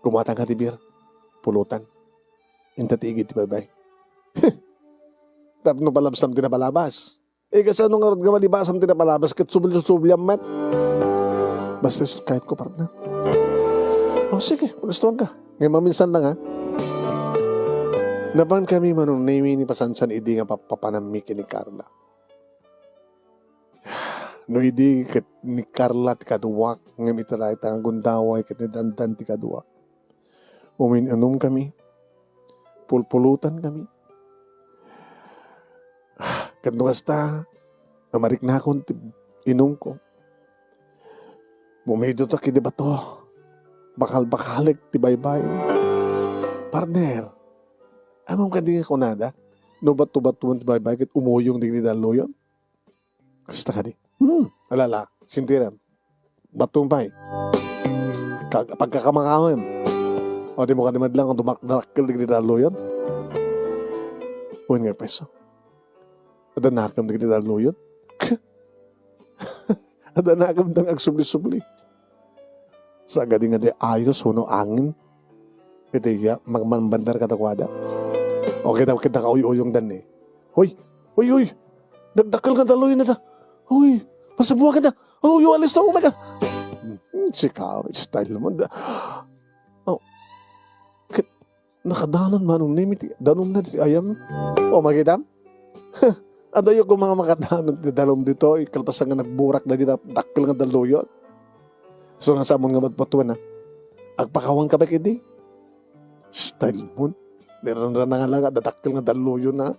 Gumatangka ti beer, pulutan. Inta ti igid ti baybay. Tapno palabsam ti napalabas. Eh, kasano ngarud nga malibasam ti napalabas ket subli-, subliam met? Basta isu ti kayatko, partner. O, sige, magustuanka. Ngem maminsan lang, ha? Napankami, Manong Nemy, ni pasansan idi nga papapanammi ken ni Carla. No idi ket ni Carla ti kaduak, ngem ita dayta nga gundaway ket ni Dandan ti kaduak. Umin-inumkami. Pulpulutan kami. Ket no kasta, namariknakon ti inumko. Bumidutak iti bato. Bakal-bakalek ti baybay. Partner, ammom kadi nga kunada? No bato-bato ti baybay ket umuyong dagiti dalluyon? Kasta kadi. Hmm, alala, sintiram. Baton pay. Kag-, pagkakamakawem. O, dimo kadi met lang dumakdakkel dagiti dalluyon. Wen nga peso. Adda nakem dagiti dalluyon. Adda nakem dang agsubli-subli. Sagadi nga di ayos wenno angin. Iti, ya, mag-, manbandar kadakuada. O, kita, kita kauyuyongdan ni. Hoy! Hoy, hoy! Nagdakkel nga dalluyon ita. Hoy! Pasabuak ita. Hoy, alis to, umaga. Hmm, sika, style mo. Da-, oh. Ket, nakadanon Manong Nemy ti danumna ti ayam. O, makitam? Adayo ko mga makadanon ti danum ditoy, kalpasan nga nagburak dagiti dakkel nga dalluyon. So, nga samon nga matpatuan, ha? Agpakawan ka ba kidi? Style mo. Niranrana nga lang, dakkel nga dalluyon, ha?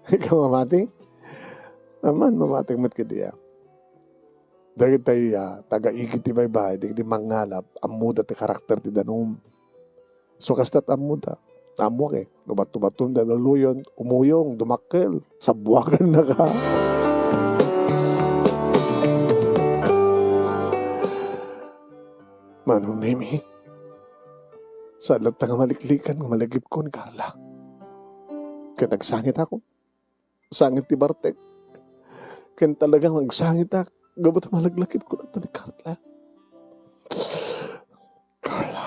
Ikaw mamati? Aman, mamati met kidi, ha? Dagitay, ah, taga-igid ti baybay, dagiti mangngalap, ammoda ti karakter ti danum. So, kasta't ammoda. Ammoak, eh. No bato-baton da dalluyon, umuyong, dumakkel, sabuakan na ka. Manong Nemy, saan latta nga maliklikan nga malagipko ni Carla. Ket agsangit ako. sangit ti bartek. Ken talagang agsangitak. Gapu ta malaglagipko latta ni Carla. Carla.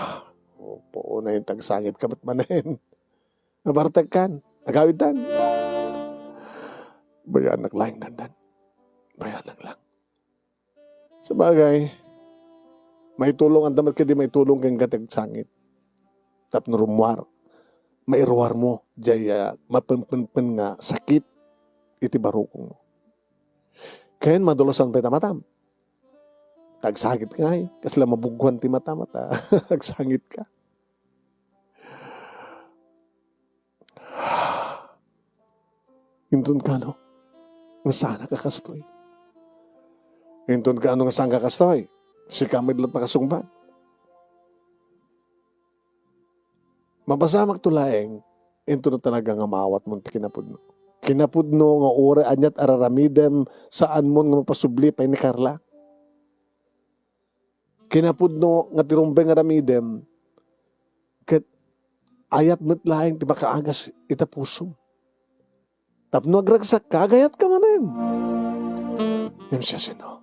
Opo, na yung tagsangit ka, ba't manen? Nabartek kan? Nagawid tan? Bayanak laeng, Dandan. Bayanak lang. Sabagay, maitulong, anda met kadi maitulong ken ka ti agsangit. Tapno rummuar, mairuar mo, jay, ah, mapenpenpen nga sakit iti barukongmo. Ken madulusan pay ta matam. Tagsangit ngay, kasla mabugwan ti matam, ta agsangit ka. Inton kano, nga saan ka kastoy? Inton kano nga saan ka kastoy? Sika met la't makasungbat. Mapasamak to laeng, inton talaga nga maawat mo ti kinapudno. Kinapudno nga uray aniat a raramidem, saan mo nga mapasubli pay ni Carla. Kinapudno nga ti rumbeng nga aramidem, ket ayat met laeng ti makaagas ita pusom. Tapno agragsak ka, agayat ka manen. Ngem siasino?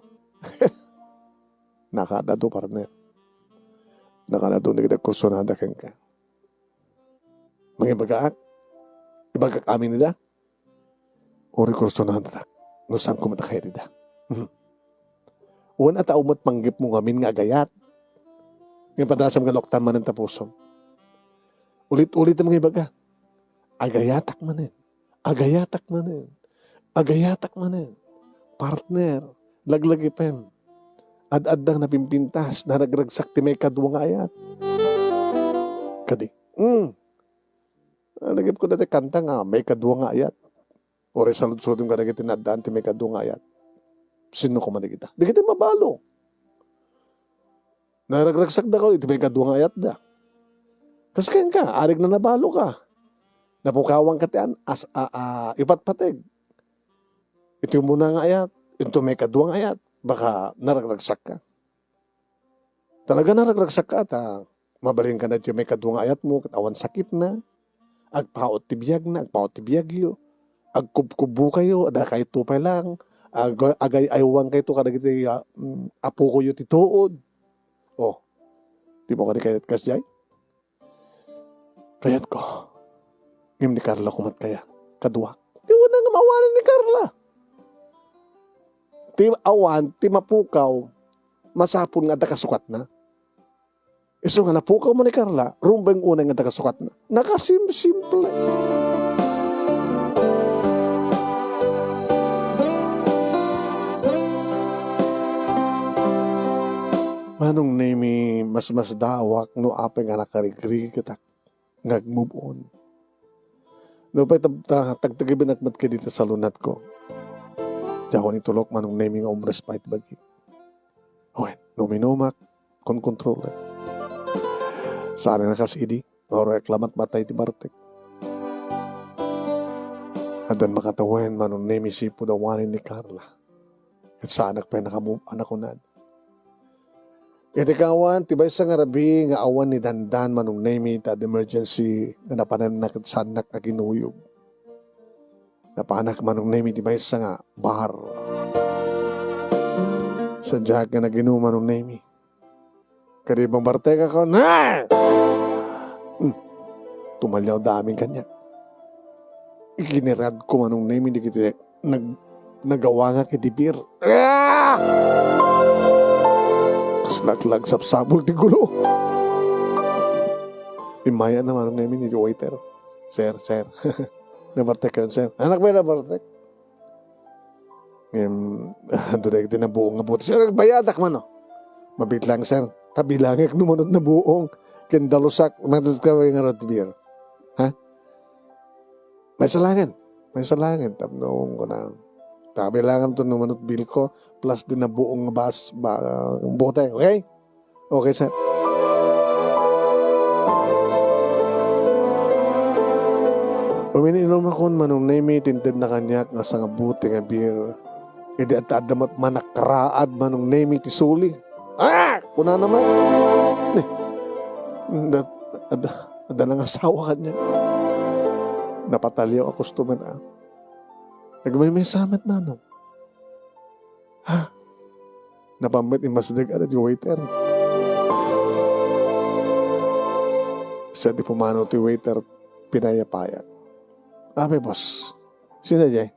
Nakadado, partner. Nakadado ni kita kursunada kenka. Mangibagaak? Ibagak amin ida? Uri kursunadatak, no saan ko met a kayat ida. Wen a tao met panggepmo ngamin nga agayat. Ngem padasam nga loktan manen ta pusom. Ulit-ulit nga ibaga. Agayatak manen. Agayatak manen. Agayatak manen. Partner, laglagipem. Ad-addang napimpintas, naragragsak ti maikadua nga ayat. Kadi. Mm. Ah, nagipko dati kanta nga, maikadua nga ayat. Uray saludsodem kadagiti naaddaan ti maikadua nga ayat. Sino koma dagita? Dagiti mabalo. Naragragsak da iti maikadua nga ayatda. Kas kenka, arig na nabalo ka. Napukawan ka ti an-, as-, a, a, ipatpateg. Iti umuna nga ayat, iti maikadua nga ayat, baka naragragsak ka. Talaga naragragsak ka ta mabalin ka na iti maikadua nga ayatmo ket awan sakitna. Agpaut ti biagna, agpaut ti biagyo. Agkubkubbo kayo, adda kayto pay lang. Ag-, agay-aywan kayto kadagiti, ah, mm, apo kayo ti tuod. Oh, di mo kadi kayat kasdiay? Kayatko. Ngem ni Carla kumat kaya. Kaduak. Ti awan nga maawanan ni Carla. Ti awan, ti mapukaw, masapul nga adda kasukatna. Isu nga napukaw mo ni Carla, rumbeng unay nga adda kasukatna. Nakasimsimple. Manong Nemi, masmasdaawak no apay nga nakarigrigetak nga ag-move on. Nupay tab-, ta-, tagtagibenak met kadi ta salunatko. Diakon itulok, Manong Nemi, nga umrespect bagi. Wen, no uminumak, kon kontrolek. Saan a kas idi, nga uray reklamat matay ti bartek. Addan makatawen, Manong Nemi, sipud awanen ni Carla. Ket saanak pay naka-move on a kunada. Iti kawan, ti maysa nga rabii nga awan ni Dandan, Manong Nemi, ta ad-emergency nga napananna ket saannak a kinuyog. Napanak, Manong Nemi, ti maysa nga bar. Sadiak nga nag-inum, Manong Nemi. Kadi bang bartekak, na! Hmm. Tumaliawda amin kaniak. Iginiradko, Manong Nemi, dagiti nag-, nagawangak iti beer. Ah! Kas naglagsapsapul ti gulo. Immayanna, Manong Nemi, ni waiter. "Sir, sir." "Nabartek kayon, sir?" "Anak, may nabartek." Ngem, adu dagiti nabuong nga buti. "Sir, bayadak man, no?" "Mabiit lang, sir. Ta bilangek no manut nabuong. Ken dalusak, manut ka nga root beer." Ha? Maysa laengen. Maysa laengen. Tapno, kuna, ta bilangan to no manut beer ko, plus din nabuong nga bas-, ba-, bote, okay? Okay, sir. Umin-inumakon, Manong Nemi, ti intedna kaniak nga sangabuti nga beer. Idi adda-adda met manakraad, Manong Nemi, ti suli. Ah! Kunana met. Ni, adda, adda, adda nangasawa kaniak. Napataliaw a customer, ah. Nagmaymay sa met, Manong. Ha? Napan met immasideg a daydiay waiter. Sa di pumanaw ti waiter, pinayapayag. Apay, boss. Sino daydiay?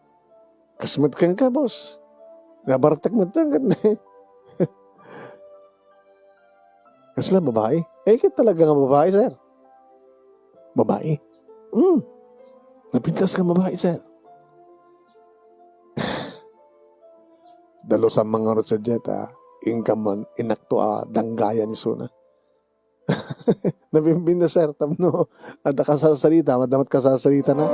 Kas met kenka, boss. Nabartek met ket kasla babai? Eh, ket talaga nga babai, sir. Babai? Hmm. Napintas nga babai, sir. Dalusan man ngarud sadiay ta, inka man inakto a danggayan isuna. Nabimbinda, sir, tapno adda kasarsarita, madda met kasarsarita na.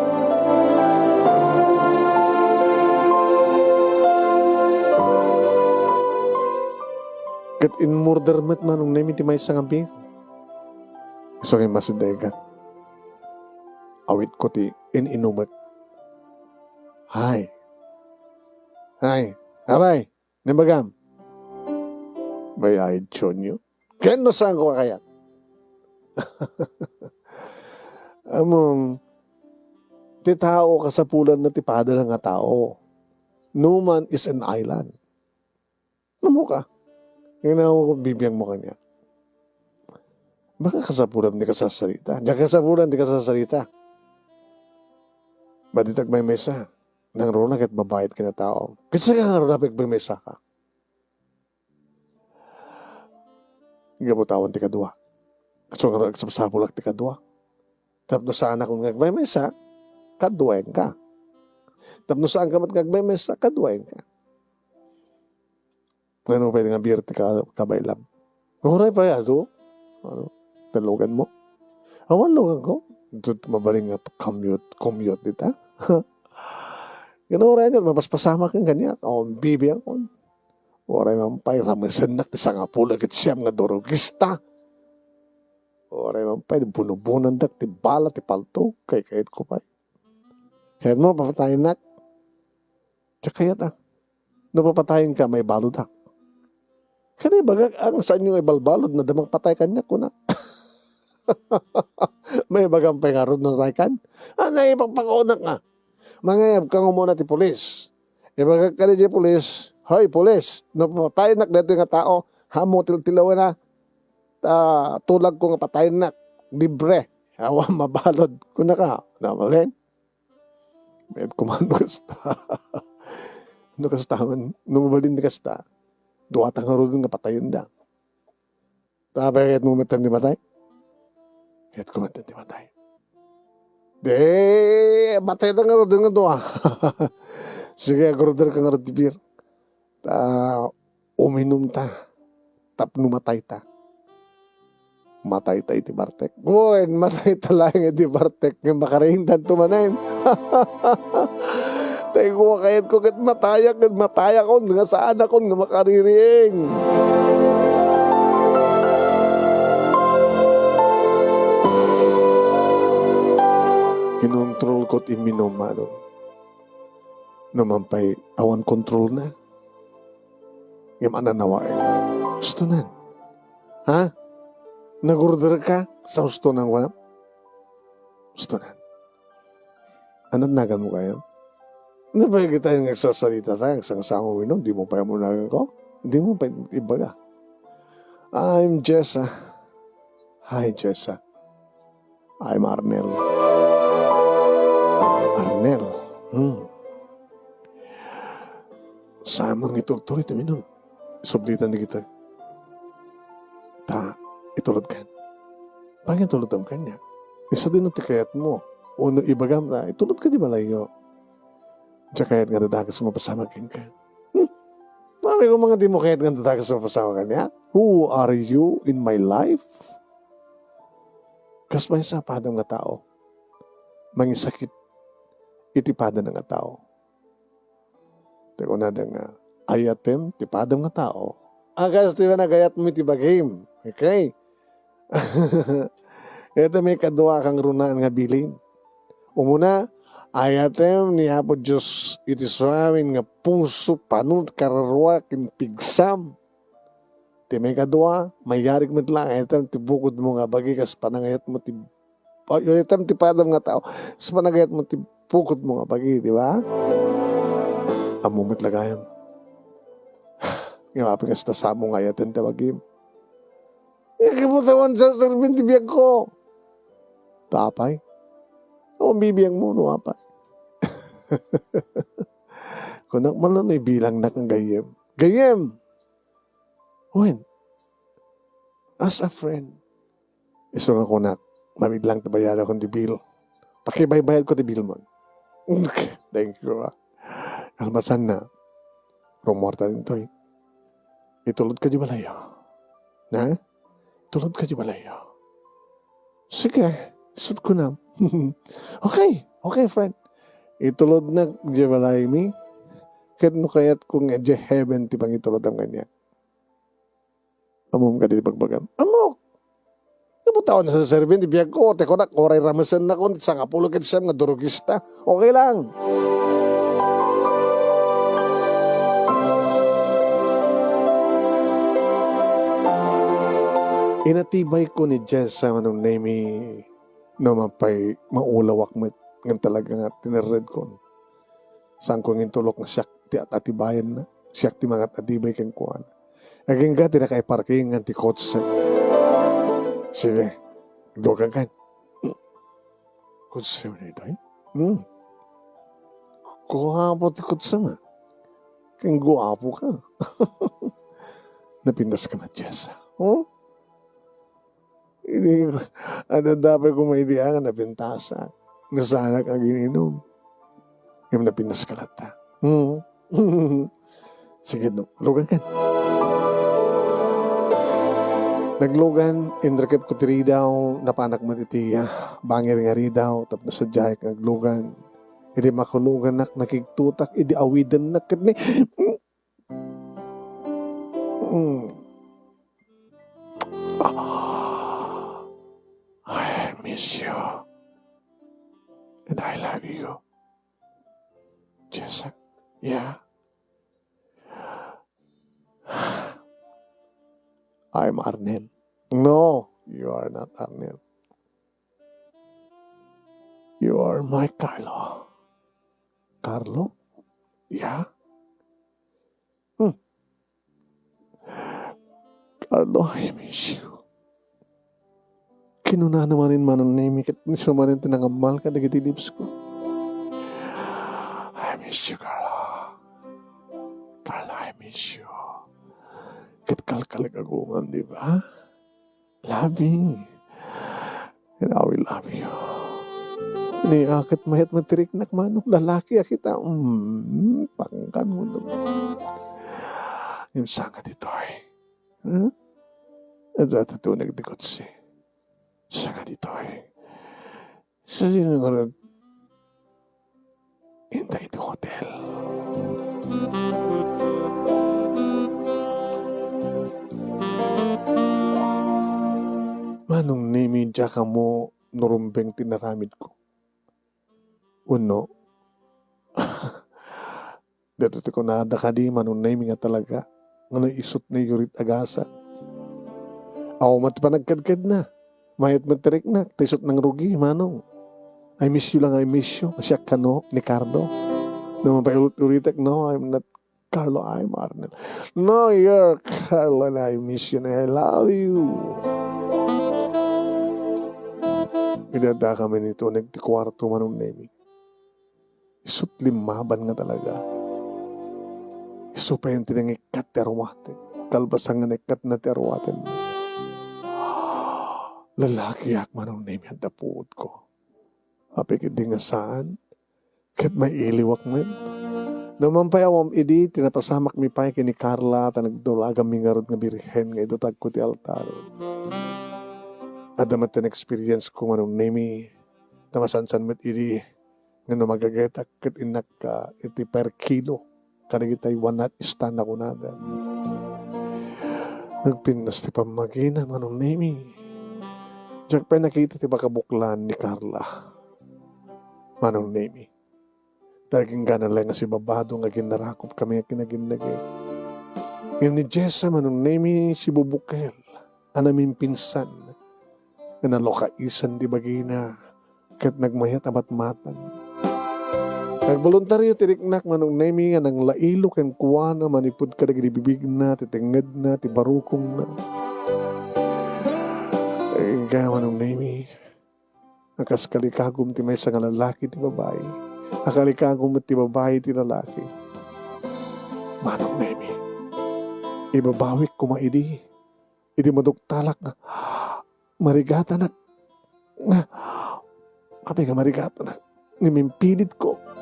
Ket in-order met, Manong, daymi ti maysa nga beer. Isu nga immasidegak. Awitko ti in-inumek. Hay. Hay. Apay. Naimbagam? May I join you? Ken no saanko a kayat? Ammom, ti tao, kasapulanna ti padana nga tao. No man is an island. Ammoka? Ngem awan ko bibiangmo kaniak. Baka kasapulan ti kasarsarita. Diak kasapulan ti kasarsarita. Madi ti agmaymaysa. Nangruna ket babai ti kinataom. Ket sika ngarud, apay, agmaymaysaka? Gapu ta awan ti kadua. Isu ngarud, agsapsapulak ti kadua. Tapno saanakon nga agmaymaysa, kaduaenka. Tapno saanka met nga agmaymaysa, kaduaenka. Ano pay nga beer ti ka-, kabaelam? Uray pay adu. Ano? Talloganmo? Awan loganko. Dut mabalin nga commute, commute dita. Ngem uray nga, mapaspasamak ken kaniak. Awan bibiangkon. Uray man pay, ramesennak ti sangapulo ket siam nga durogista. Uray man pay, bunubunandak ti bala, ti palto, kaykayatko pay. Kayatmo, papatayennak? Diak kayat, a. No papatayenka, maibaludak. Ket ibagak, a, saanyo nga ibalbalud, no adda mangpatay kaniak, kuna. Maibagam pay ngarud no nataykan? A, naipakpakaunakna. Mangayabka nga umuna ti pulis. Ibagak kadi diay pulis, "Hoy, pulis, no papatayennak daytoy nga tao, ammo tiltilawenna, ta tulagko nga patayennak. Libre. Awan mabalud." Kunaka, namabalin? Ket kuman no kasta. No kasta man, no mabalin ti kasta, duata ngaruden nga patayenda. Ta apay, kayatmo metten ti matay? Kayatko metten ti matay. Di, matayta ngaruden nga dua. Sige, agorderka ngarud ti beer. Ta uminumta tapno matayta. Matayta iti bartek. Wen, matayta laeng iti bartek nga makariingdanto manen. Tay, kua, kayatko ket matayak, ket matayakon nga saanakon nga makaririing. Kinontrolko ti imminum, Manong. No man pay awan kontrolna, ngem a nanawaek. Hustonan. Ha? Nagorderka sa hustonan, kunam? Hustonan. Anat naganmo kayan? Napay kita nga agsarsarita ta, agsangsango, inum, dimo pay ammo naganko? Dimo pay ibaga. I'm Jessa. Hi, Jessa. I'm Arnel. Arnel. Hmm. Saan man nga itultuloy ti uminum. Sublitan dagita. Ta, itulodkan. Pangitulodam kaniak. Isu dino ti kayatmo. Uno ibagam ta, itulodka di balayyo. Diak kayat nga dadagus mapasamak kenka. Hmm. Mami ko, mga dimo kayat nga dadagus mapasamak kaniak. Who are you in my life? Kas maysa padam nga tao, mangisakit iti padana nga tao. Ti kunada nga, ayatem ti padam nga tao. A, kas ti panagayatmo iti bagim. Okay? Iti maikadua a kangrunaan nga bilin. Umuna, ayatem ni Apo Dios iti suamin nga puso, panunot, kararua, ken pigsam. Ti maikadua, mayarig met laeng, ayatem ti bukodmo nga bagi kas panagayatmo ti, ay, ayatem ti padam nga tao, kas panagayatmo ti bukodmo nga bagi, di ba? Ammom met la gayam. Nga apay kasta samo nga ayaten ti bagim. Nga kibutawan sa serbien ti biagko. Ta apay? O, bibiagmo no apay. Kunak man lang no ibilangnak nga gayyem. Gayyem! Wen, as a friend. Isu nga kunak, mabiglang ti bayadakon ti bill. Pakibaybayadko ti bill mo. Thank you, ah. Kalmasan na. Rummuarta ditoy. Itulod ka di balay, ah. Na? Tulod ka di balay, ah. Sige, sut ko na. Okay, okay, friend. Itulod na di balay mi. Ket no kayat ko nga di heaven ti pangitulodam kaniak. Ammom kadi ti bagbagam? Ammok! Nabutawan sa serbien ti biagko, ti kunak, uray ramesen nakon, sangapulo ket siam nga durugista. Okay lang. Inatibayko ni Jessa, Manong Nemi, no mapay maulawak met ngem talaga nga tinerredkon. Saanko nga intulok nga siak ti at-atibayanna, siak ti mangat-atibay kenkuana. Agingga ti nakaiparkingan ti kotse. Sige, lugankan. Kotse mo daytoy? Hmm. Guapo ti kotse mo. Ken guapo ka. Napintas ka met, Jessa. Oh? Idi, adda pay koma idi nga napintasak. Nasanak agin-inum. Ngem napintas ka latta. Hmm. Sige, no. Lugankan. Naglugan, inrekep ko ti ridaw, napanak met iti, ah, bangir nga ridaw, tapno sadiay nga aglugan. Idi makuluganak, nakigtutak, idi awidennak, ket ni, mm. Ah, I miss you. And I love you. Jessa, yeah? I'm Arnel. No, you are not Arnel. You are my Carlo. Carlo? Yeah? Hmm. Carlo, I miss you. Kinunana manen, Manong Nemi, ket isu manen ti nangammal kadagiti lips ko. I miss you, Carlo. Carlo, I miss you. Ket kalkalek agumam, di ba? Love me. And I will love you. Ni aket mayat matiriknak, Manong, lalaki a kita. Mm, pangkan mo naman. Yung sanga ditoy. Hmm? Adda ti tuneg ti kotse. Sanga ditoy. Sa sino nga nag-, inta iti hotel. Manong Nemi, diak ammo no rumbeng ti naramidko. Wenno, daytoy ti kunada kadi, Manong Nemi, nga talaga, nga no isut' ni Yurit agasa. Awan met ti panagkedkedna. Mayat met ti riknak, ta isut' nangrugi, Manong. I miss you lang, I miss you. Siak kano ni Carlo. No mapaiulit-ulitek, no, I'm not Carlo, I'm Arnel. No, you're Carlo, and I miss you, and I love you. Idi adda kami ni tuneg ti kuarto, Manong Nemi. Isut' limmaban nga talaga. Isu pay ti nangikkat ti aruaten. Kalpasan nga naikkatna ti aruaten. Lalakiak, Manong Nemi, adda puodko. Apay ket di nga saan, ket mailiwak met. No man pay awan idi, ti napasamakmi pay ken ni Carla, ta nagdulagami ngarud nga birhen nga idatagko ti altar. Adda met ti na-experience ko, Manong Nemi, ta masansan met idi, nga no magagetak ket innak, ah, iti per kilo kadagitay one night stand a kunada. Nagpintas ti pammagina, Manong Nemi. Diak pay nakita ti pakabuklan ni Carla, Manong Nemi. Ta agingga laeng a sibabado nga aginarakop kami a kinaginnagek. Ngem ni Jessa, Manong Nemi, sibubukel a namimpinsan nga nalukaisan ti bagina ket nagmayat a matmatan. Agboluntario ti riknak, Manong Nemi, nga nanglailo kenkuana manipud kadagiti bibigna, ti tengngedna, ti barukongna. Inka, Manong Nemi, a kas kalikagum ti maysa nga lalaki ti babai, a kalikagum met ti babai ti lalaki. Manong Nemi, ibabawik koma idi, idi maduktalak nga marigatanak, nga, apay nga marigatanak, nga mimpilitko.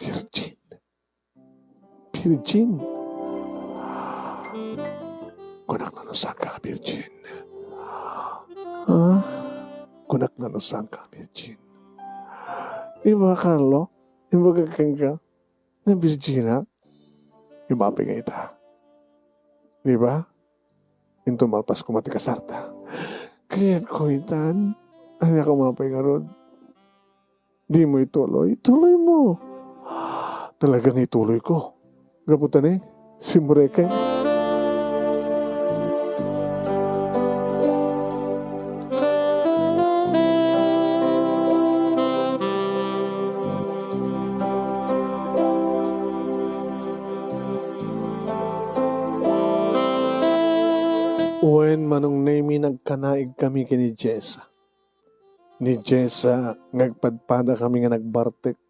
Virgin. Virgin. Kunak no saan ka virgin. Ha? Kunak no saan ka virgin. Di ba, Carlo? Imbagak kenka, nga virgin, ha? Imbagak nga ita. Di ba? Inton malpas koma ti kasarta. Kayatko itan. Ania koma pay ngarud? Dimo ituloy? Ituloymo. Talaga nga ituloyko. Gapu ta ni, simreken. Wen, Manong Nemi, nagkanaigkami ken ni Jessa. Ni Jessa nga agpadpadakami nga nagbartek.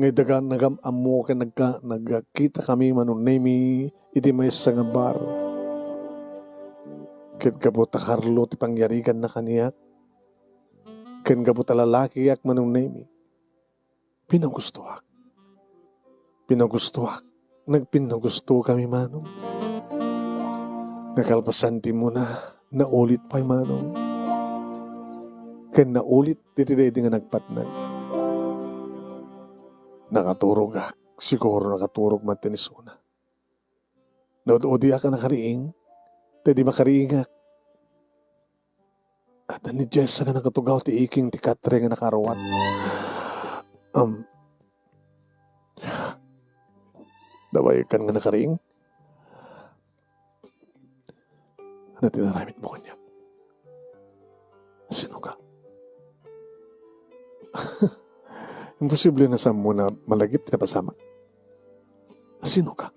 Nga daga nagam-ammo ken nagka-, nagkitakami, Manong Nemi, iti maysa nga bar. Ket gapu ta Carlo ti pangyariganna kaniak, ken gapu ta lalakiak, Manong Nemi, pinagustoak. Pinagustoak. Nagpinagustokami, Manong. Nakalpasan ti immuna, naulit pay, Manong. Ken naulit daydi nga nagpatnag. Nakaturogak. Siguro nakaturog man ti isuna. Naud-udiak a nakariing, ta idi makariingak, adda ni Jessa nga nakatugaw ti iking ti katre nga nakaruat. Am, nabayekan nga nakariing? Ania ti inaramidmo kaniak? Sino ka? Imposible nga saanmo a malagip ti napasamak. Sino ka?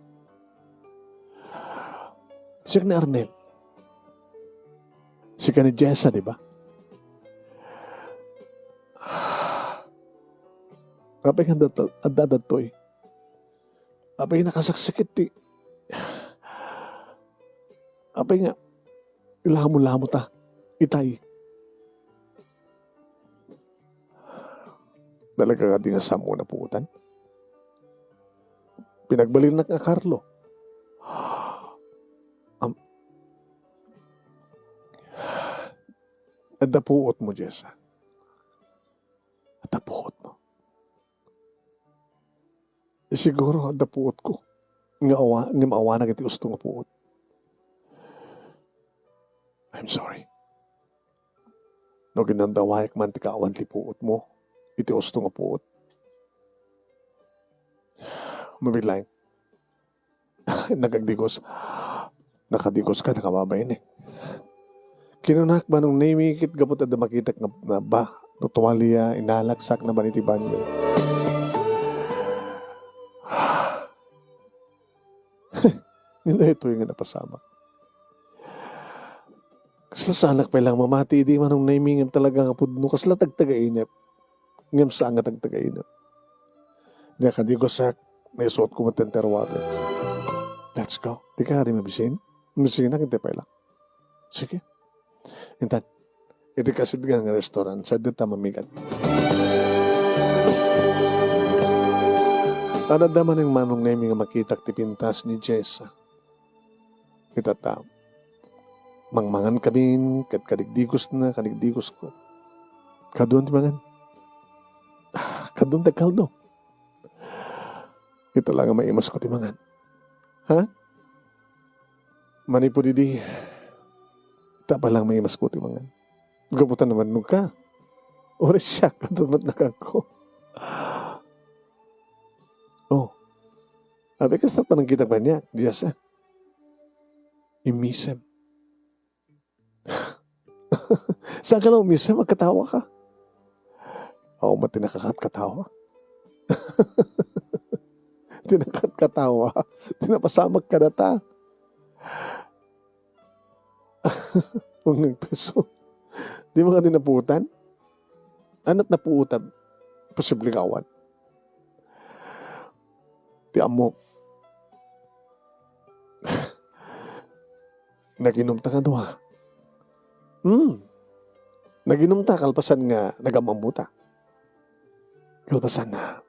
Siak ni Arnel. Sika ni Jessa, di ba? Apay nga adda, adda, adda toy? Apay nga nakasaksakit ti, apay nga lamo-lamo ta itay? Talaga kadi nga saanmo a napuotan? Pinagbalinnak nga Carlo. Am-, adda puotmo, Jessa. Adda puotmo. Siguro adda puotko nga awa-, ngem awanak iti usto nga puot. I'm sorry. No ginandawayak man ti kaawan ti puotmo iti usto nga puot. Mabiit laeng. Nagagdigos. Nakadigoska, nakababain eh. Kinunak, Manong Nemi, ket gapu ta adda makitak nga, nga ba, tutualia, inalak, sakna ban iti banyo. Ni daytoy nga napasamak. Kasla saanak pay laeng mamati idi, Manong Nemi, ngem talaga nga pudno, kasla tagtagainep. Ngem saan nga tagtagainep. Nakadigosak, naisuotko met ti underwear. Let's go. Dika kadi mabisin? Mabisinak, intay pay laeng. Sige. Intan, iti kasidngan nga restaurant, saan dita mamigat? Adda manen, Manong Nemi, nga makitak ti pintas ni Jessa. Ita ta, mangmangan kamin, ket kadigdigosna, kadigdigosko. Kaduan ti mangan. Ah, kaduan ti agkaldo. Ita la nga maimasko ti mangan. Ha? Manipud idi, ita pay laeng maimasko ti mangan. Gapu ta namannogka. Uray siak, adda met nakangko. Oh. Abi, kasta panangkitak kaniak, Jessa. Immisem. Saan ka la ummisem? Agkatawa ka. Awan met ti nakakatkatawa. Ti nakakatkatawa, ti napasamak kadata. Ungneng peso. Di man kadi napuotan? Ania ti napuotan? Posible nga awan. Ti ammok. Naginumta nga dua. Hmm. Naginumta kalpasan nga nagam-ammota. Kalpasan na.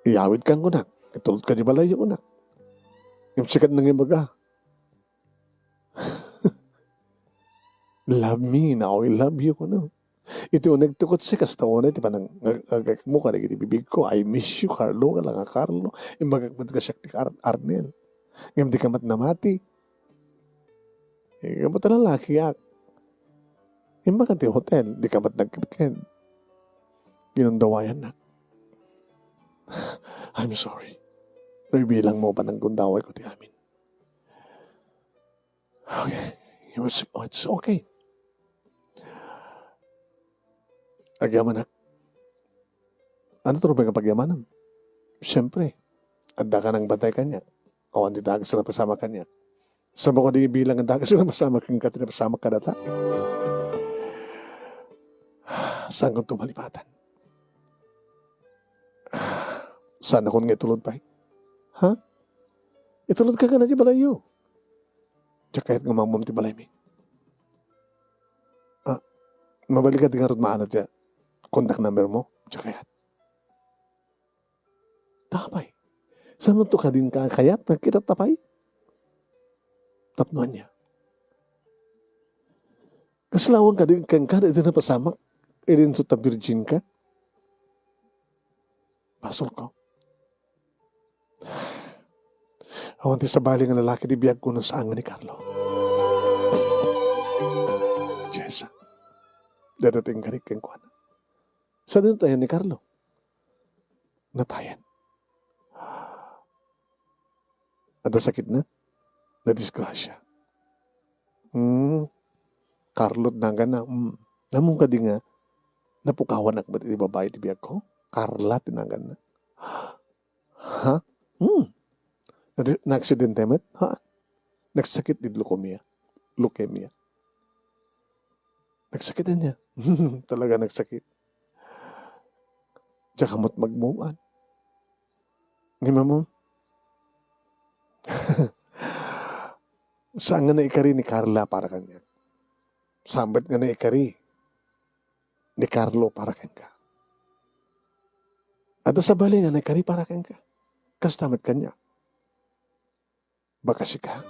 Iyawidka kunak. Itulodka di balayyo kunak. Ngem sika ti nangibaga, "Love me, now I love you," kunak. Iti unegto ketdi kasta unay ti panang-, ag-, agagmo kadagiti bibigko, "I miss you, Carlo," nga la nga Carlo. Imbagak met nga siak ti Ar-, Arnel. Ngem dika met namati. Imbagak met a lalakiak. Imbagak ti hotel, dika met nagkedked. Ginundawayannak. "I'm sorry. No ibilangmo, pananggundawayko ti amin." Okay. It's, it's okay. Agyamanak. Ania ti rumbeng a pagyamanam? Siempre, addaka nang bantay kaniak. Awan ti dagus a napasamak kaniak. Saan mo kadi ibilang a dagus a napasamak kenka ti napasamak kadata? Saankon ti malipatan. Saanakon nga itulod pay? Ha? Itulodka kano ti balayyo. Diak kayat nga umammoam ti balaymi. Ah, mabalinka di ngarud maano ti contact number mo? Diak kayat. Tapay. Saanto kadin ka kayat? Nagkitatta pay? Tapno ania? Kasla awan kadi kenka idi napasamak, idinto ta virgin ka? Basolko. Awan ti sabali nga lalaki ti biagko no saan nga ni Carlo. Jessa, dayta ti inkarik kenkuana. Sadino tayen ni Carlo? Natayen. Adda sakitna? Nadisgrasya. Hmm. Carlo ti naganna. Hmm. Ammom kadi nga napukawanak met iti babai ti biagko? Carla ti naganna. Ha? Hmm. Nadi-, naaksidente met? Ha? Nagsakit iti leukemia. Leukemia. Nagsakit ania? Talaga nagsakit. Diak met magmuan. Ngem ammom, saan nga naikari ni Carla para kaniak. Saan met nga naikari ni Carlo para kenka. Adda sabali nga naikari para kenka. Kasta met kaniak. Baka sika.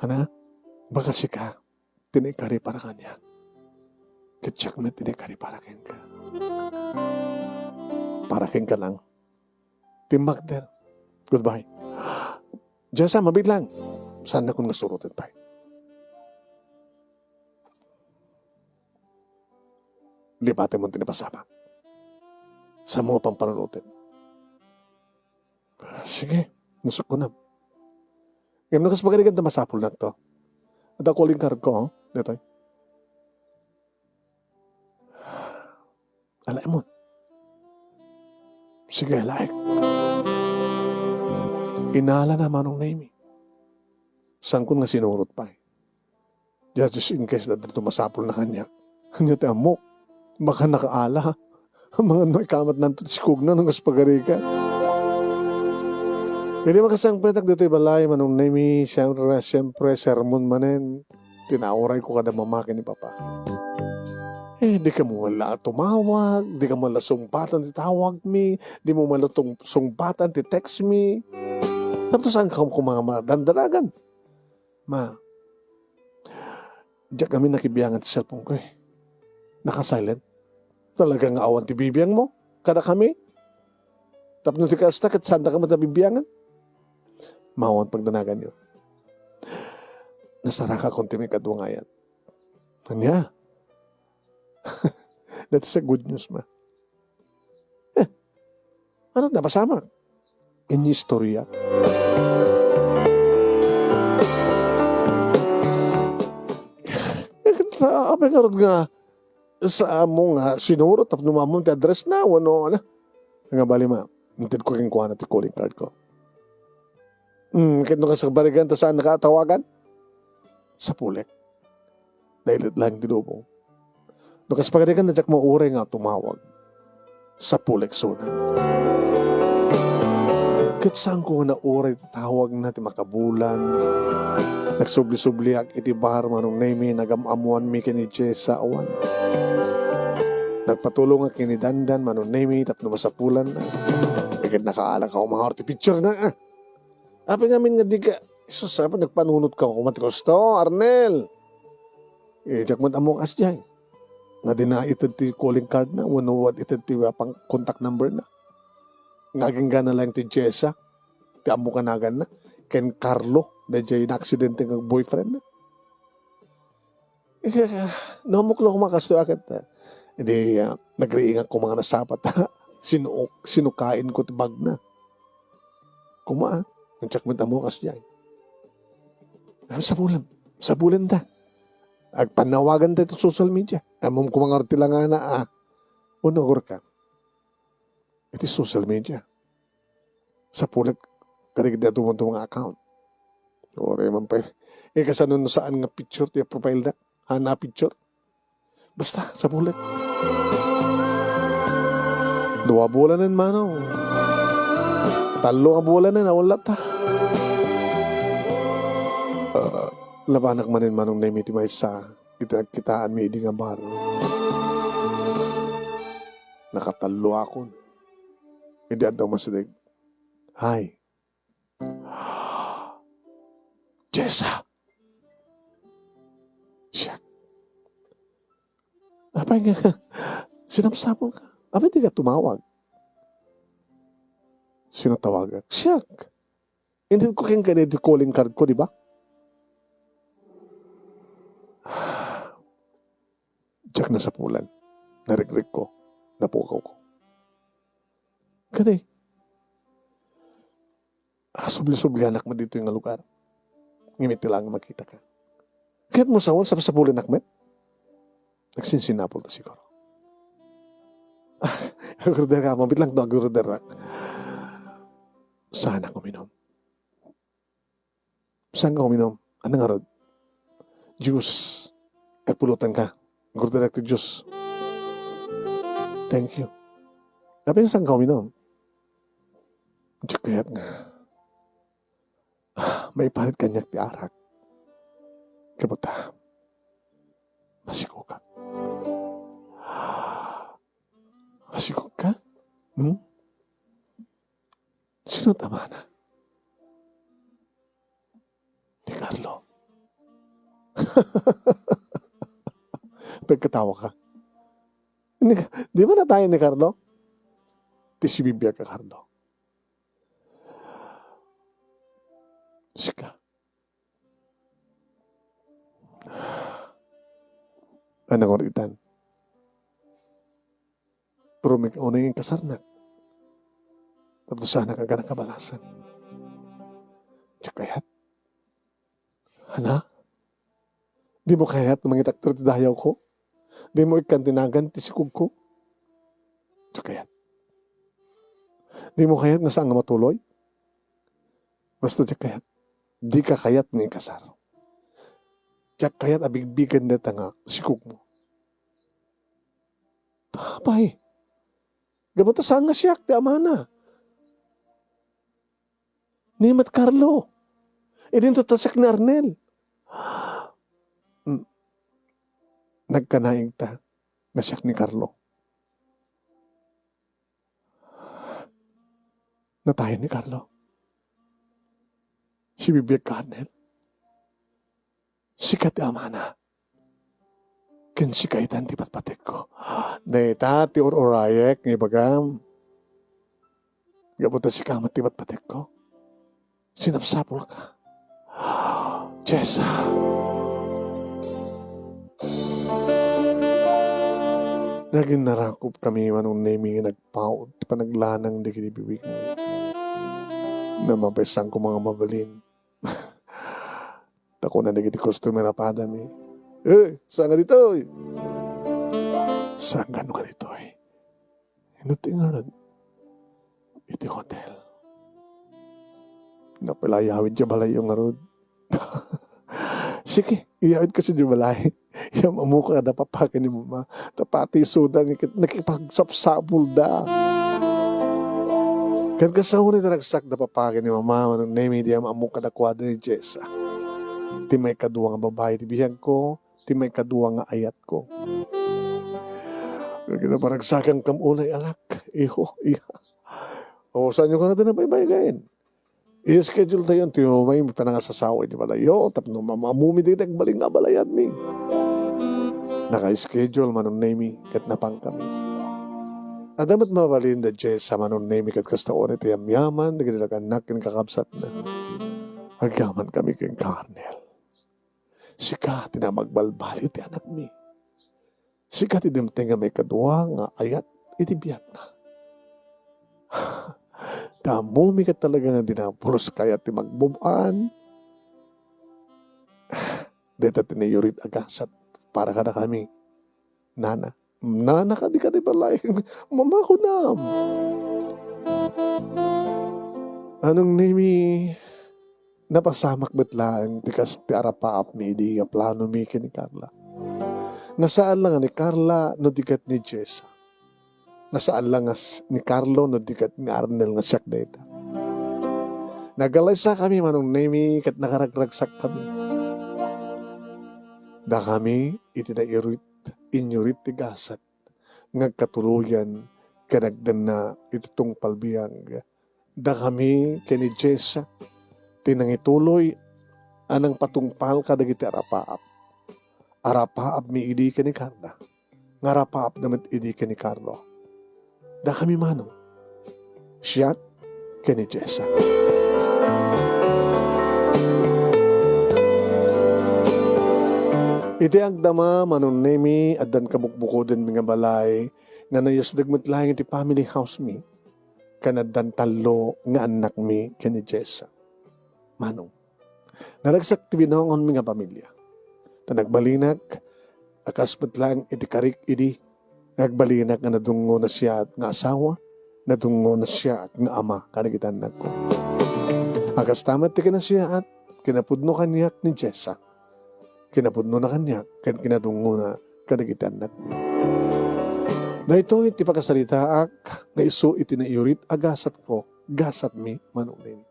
Ana, baka sika ti naikari para kaniak. Ket siak met ti naikari para kenka. Para kenka lang. Team Magder. Goodbye. Jessa, mabiit lang. Saannakon nga suroten pay. Lipatem ti napasamak. Saanmo a pampanunoten. Sige, nasukkonam. Ngem no kas pagarigan ta masapulnak to. Adda calling card ko, oh. Ditoy. Alaemon. Sige, alaek. Inalana Manong Nemy. Saankon nga sinurot pay. Just in case na dito masapulna kaniak. Ania ti ammok? Baka nakaala. Mangano ikamatnanto ti sikugna no kas pagarigan. Idi makasangpetak ditoy balay, Manong Nemy, siyempre, siyempre, sermon manen. Tinaurayko kada mamaki ni Papa. Eh, dika man la tumawag, dika man la sungbatan ti tawagmi, dimo man la tung-, sungbatan ti textmi. Tapno saanka koma nga madandanagan? Ma, diak kami nakibiangan ti cellphone ko, eh. Naka-silent. Talaga nga awan ti bibiangmo kadakami? Tapno ti kasta, ket saandaka met a bibiangan? Maawan pagdanaganyo. Nasarakakon ti maikadua nga ayat. Ania? That is a good news, ma. Eh, ano, napasamak? Inistorya. Eh, ket apay ngarud nga Saanmo nga sinurot tapno maammo ti address na, wenno, ano? Nga bali, ma, intedko kenkuana ti calling card ko. Hmm, ket no kasabarigan ta saan nakatawagan? Sapulek. Dayta laeng ti lubong. No kasabarigan, diak mauray nga tumawag. Sapulek suna. Ket saanko nga nauray ti tawagna ti makabulan. Nagsubli-subliak iti bar, Manong Nemy, nagam-ammoanmi ken ni Jessa awan. Nagpatulongak ken ni Dandan, Manong Nemy, tapno masapulanna. Ket nakaalak a umawar ti picture na, ah. Apay ngamin nga dika, Jesus, apay nagpanunot ka koma ti kosto, Arnel? Eh, diak met ammo kasdiay. Nga di na ited ti calling card na, wenno waddi ited ti, ah, pang contact number na. Nga agingga na laeng ti Jessa, ti ammo kanaganna, ken Carlo, daydiay naaksidente nga boyfriend na. Eh, no ammok la koma kastoy a ket, ah, idi, ah, nagriingak koma nga nasapat, sinu-, sinukaenko ti bagna. Koma, ah, diak met ammo kasdiay. Ah, sapulan, sapulanta. Agpannawaganta iti social media. Ammom koma ngarud ti langana, ah. Wenno agurka iti social media. Sapulek kadagiti adu-, adu nga account. Uray man pay. Eh, kasano no saan nga picture ti profile da? Haan a picture? Basta, sapulek. Dua bulanen, Manong. Tallo nga bulanen, awan latta. Ah, labanak manen, Manong Nemy, ti maysa iti nagkitaanmi idi nga bar. Nakatalloakon. Idi adda umasideg. Hi. Jessa! Siak. Apay nga, sinapsapul ka? Apay di ka tumawag? Sino tawagak? Siak. Intedko kenka daydi calling card ko, di ba? Diak nasapulan. Narigrikko. Napukawko. Kadi, ah, subli-sublianak met ditoy nga lugar. Ngem iti laeng makitaka. Kayatmo sawen, sapsapulanak met? Nagsinsinapulta siguro. Ah, agurder ka, mabit lang to, agurder na. Saanak uminom. Saan ka uminom? Ania ngarud? Juice. Ket pulutan ka. Agurder ti juice. Thank you. Apay saan ka uminom? Diak kayat nga, ah, maiparit kaniak ti arak. Kabuta, masikogak. Masikog ka? Hmm? Sino ti amana? Ni Carlo. Pagkatawa ka. Ni, di ba natayen ni Carlo? Ti sibibiag a Carlo. Sika. Ania ngarud itan? Pero mi-, unay inkasarnak. Tapno saanak a kabalasang. Diak kayat. Ania? Dimo kayat mangitakder ti dayawko? Dimo ikkan ti nagan ti sikogko? Diak kayat. Dimo kayat nga saan nga matuloy? Basta diak kayat. Dika kayat nga ikasar. Diak kayat a bigbigen dayta nga sikogmo. Apay, gapu ta saan nga siak ti amana. Ni met Carlo. Idinto ta siak ni Arnel. Mm. Nagkanaigta nga siak ni Carlo. Natayen ni Carlo. Sibibiag ka, Arnel. Sika ti amana. Ken sika itan ti patpatekko. Dayta ti ur-urayek nga ibagam. Gapu ta sika met ti patpatekko. Sinapsapulka. Jessa. Nagin narakop kami, Manong Nemy, nga nagpaut ti panaglanang dagiti bibigmi. Namapessan ko nga mabalin. Ta kuna dagiti customer a padami, "Eh, saan nga ditoy?" Saan kano nga ditoy? Ino ti ngarud? Iti hotel. Napila ayawid diay balayyo ngarud? Sige, iyawid kasi diay balay. Iyam, ammok kada papa ken ni mama. Ta pati isuda nga ket nakipagsapsapulda. Ken kasano ti ragsak da papa ken ni mama, Manong Nemi, idi ammok kadakuada ni Jessa. Ti maikadua nga babai ti biagko, ti maikadua nga ayatko. Ket kinaparagsakan kam unay, anak. Iho, iya. O, saanyo kano ti nabaybaygen? I-schedule tayo ti umay panangasasawa iti balayyo tapno mam-, ammumi dagiti agbalin nga abalayanmi. Naka-schedule, Manong Nemi, ket napan kami. Adda met mabalin da Jessa, Manong Nemi, ket kasta unay ti yamyaman dagiti daga-annak ken kakabsatna. Agyaman kami ken Arnel. Sika ti namagbalbaliw ti anakmi. Sika ti dimteng nga maikadua nga ayat iti biagna. Ta ammomi ket talaga nga di na pulos kayat ti magbuban. Dayta ti naiurit a gasat para kadakami. Nana. Nana, kadi, kadi balay. Mama, kunam. Manong Nemi, napasamak met laeng ti kas ti arapaapmi idi nga planomi ken ni Carla. Nga saan la nga ni Carla no di ket ni Jessa. Nga saan la nga s-, ni Carlo no di ket ni Arnel nga siak dayta. Nagalaysakami, Manong Nemi, ket nakaragragsakami. Dakami iti naiurit, inyurit ti gasat nga agkatuloyan ken agdanna iti tungpal biag. Dakami ken ni Jessa ti nangituloy a nangpatungpal kadagiti arapaap. Arapaapmi idi ken ni Carla, nga arapaapda met idi ken ni Carlo. Dakami manong, siak ken ni Jessa. Iti agdama, Manong Nemi, addan kabukbukodenmi nga balay nga nayusdeg met laeng iti family house mi. Ken addan tallo nga annakmi ken ni Jessa. Manong, naragsak ti binangonmi nga pamilia. Ta nagbalinak a kas met laeng iti karik idi nga agbalinak nga nadungngo, nasiaat nga asawa, nadungngo, nasiaat nga ama kadagiti annakko. A kasta met ti kinasiaat, kinapudno kaniak ni Jessa. Kinapudnona kaniak ken kinadungngona kadagiti annakmi. Daytoy ti pakasaritaak nga isu iti naiurit a gasatko, gasatmi, Manong Nemi.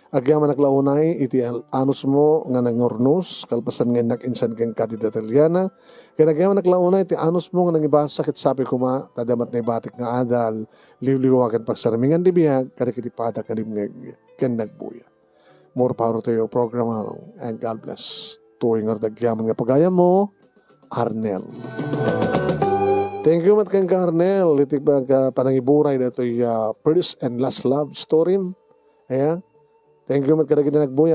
Agyamanak la unay iti al-, anusmo nga nangurnos, kalpasan nga innak insan kenka dita Italiana, ken agyamanak la unay iti anusmo nga nangibasa ket sapay koma, ta adda met naibatik nga adal, liwliwa ken pagsarmingan ti biag kadagiti padak nga dimngeg ken nagbuya. More power to your program, Manong, and God bless. Toy nga dagyaman nga pagayammo, Arnel. Thank you met kenka, Arnel, iti pag-, ah, panangiburay datoy, ah, first and last love story. Ayan. Thank you met kadagiti nagbuya.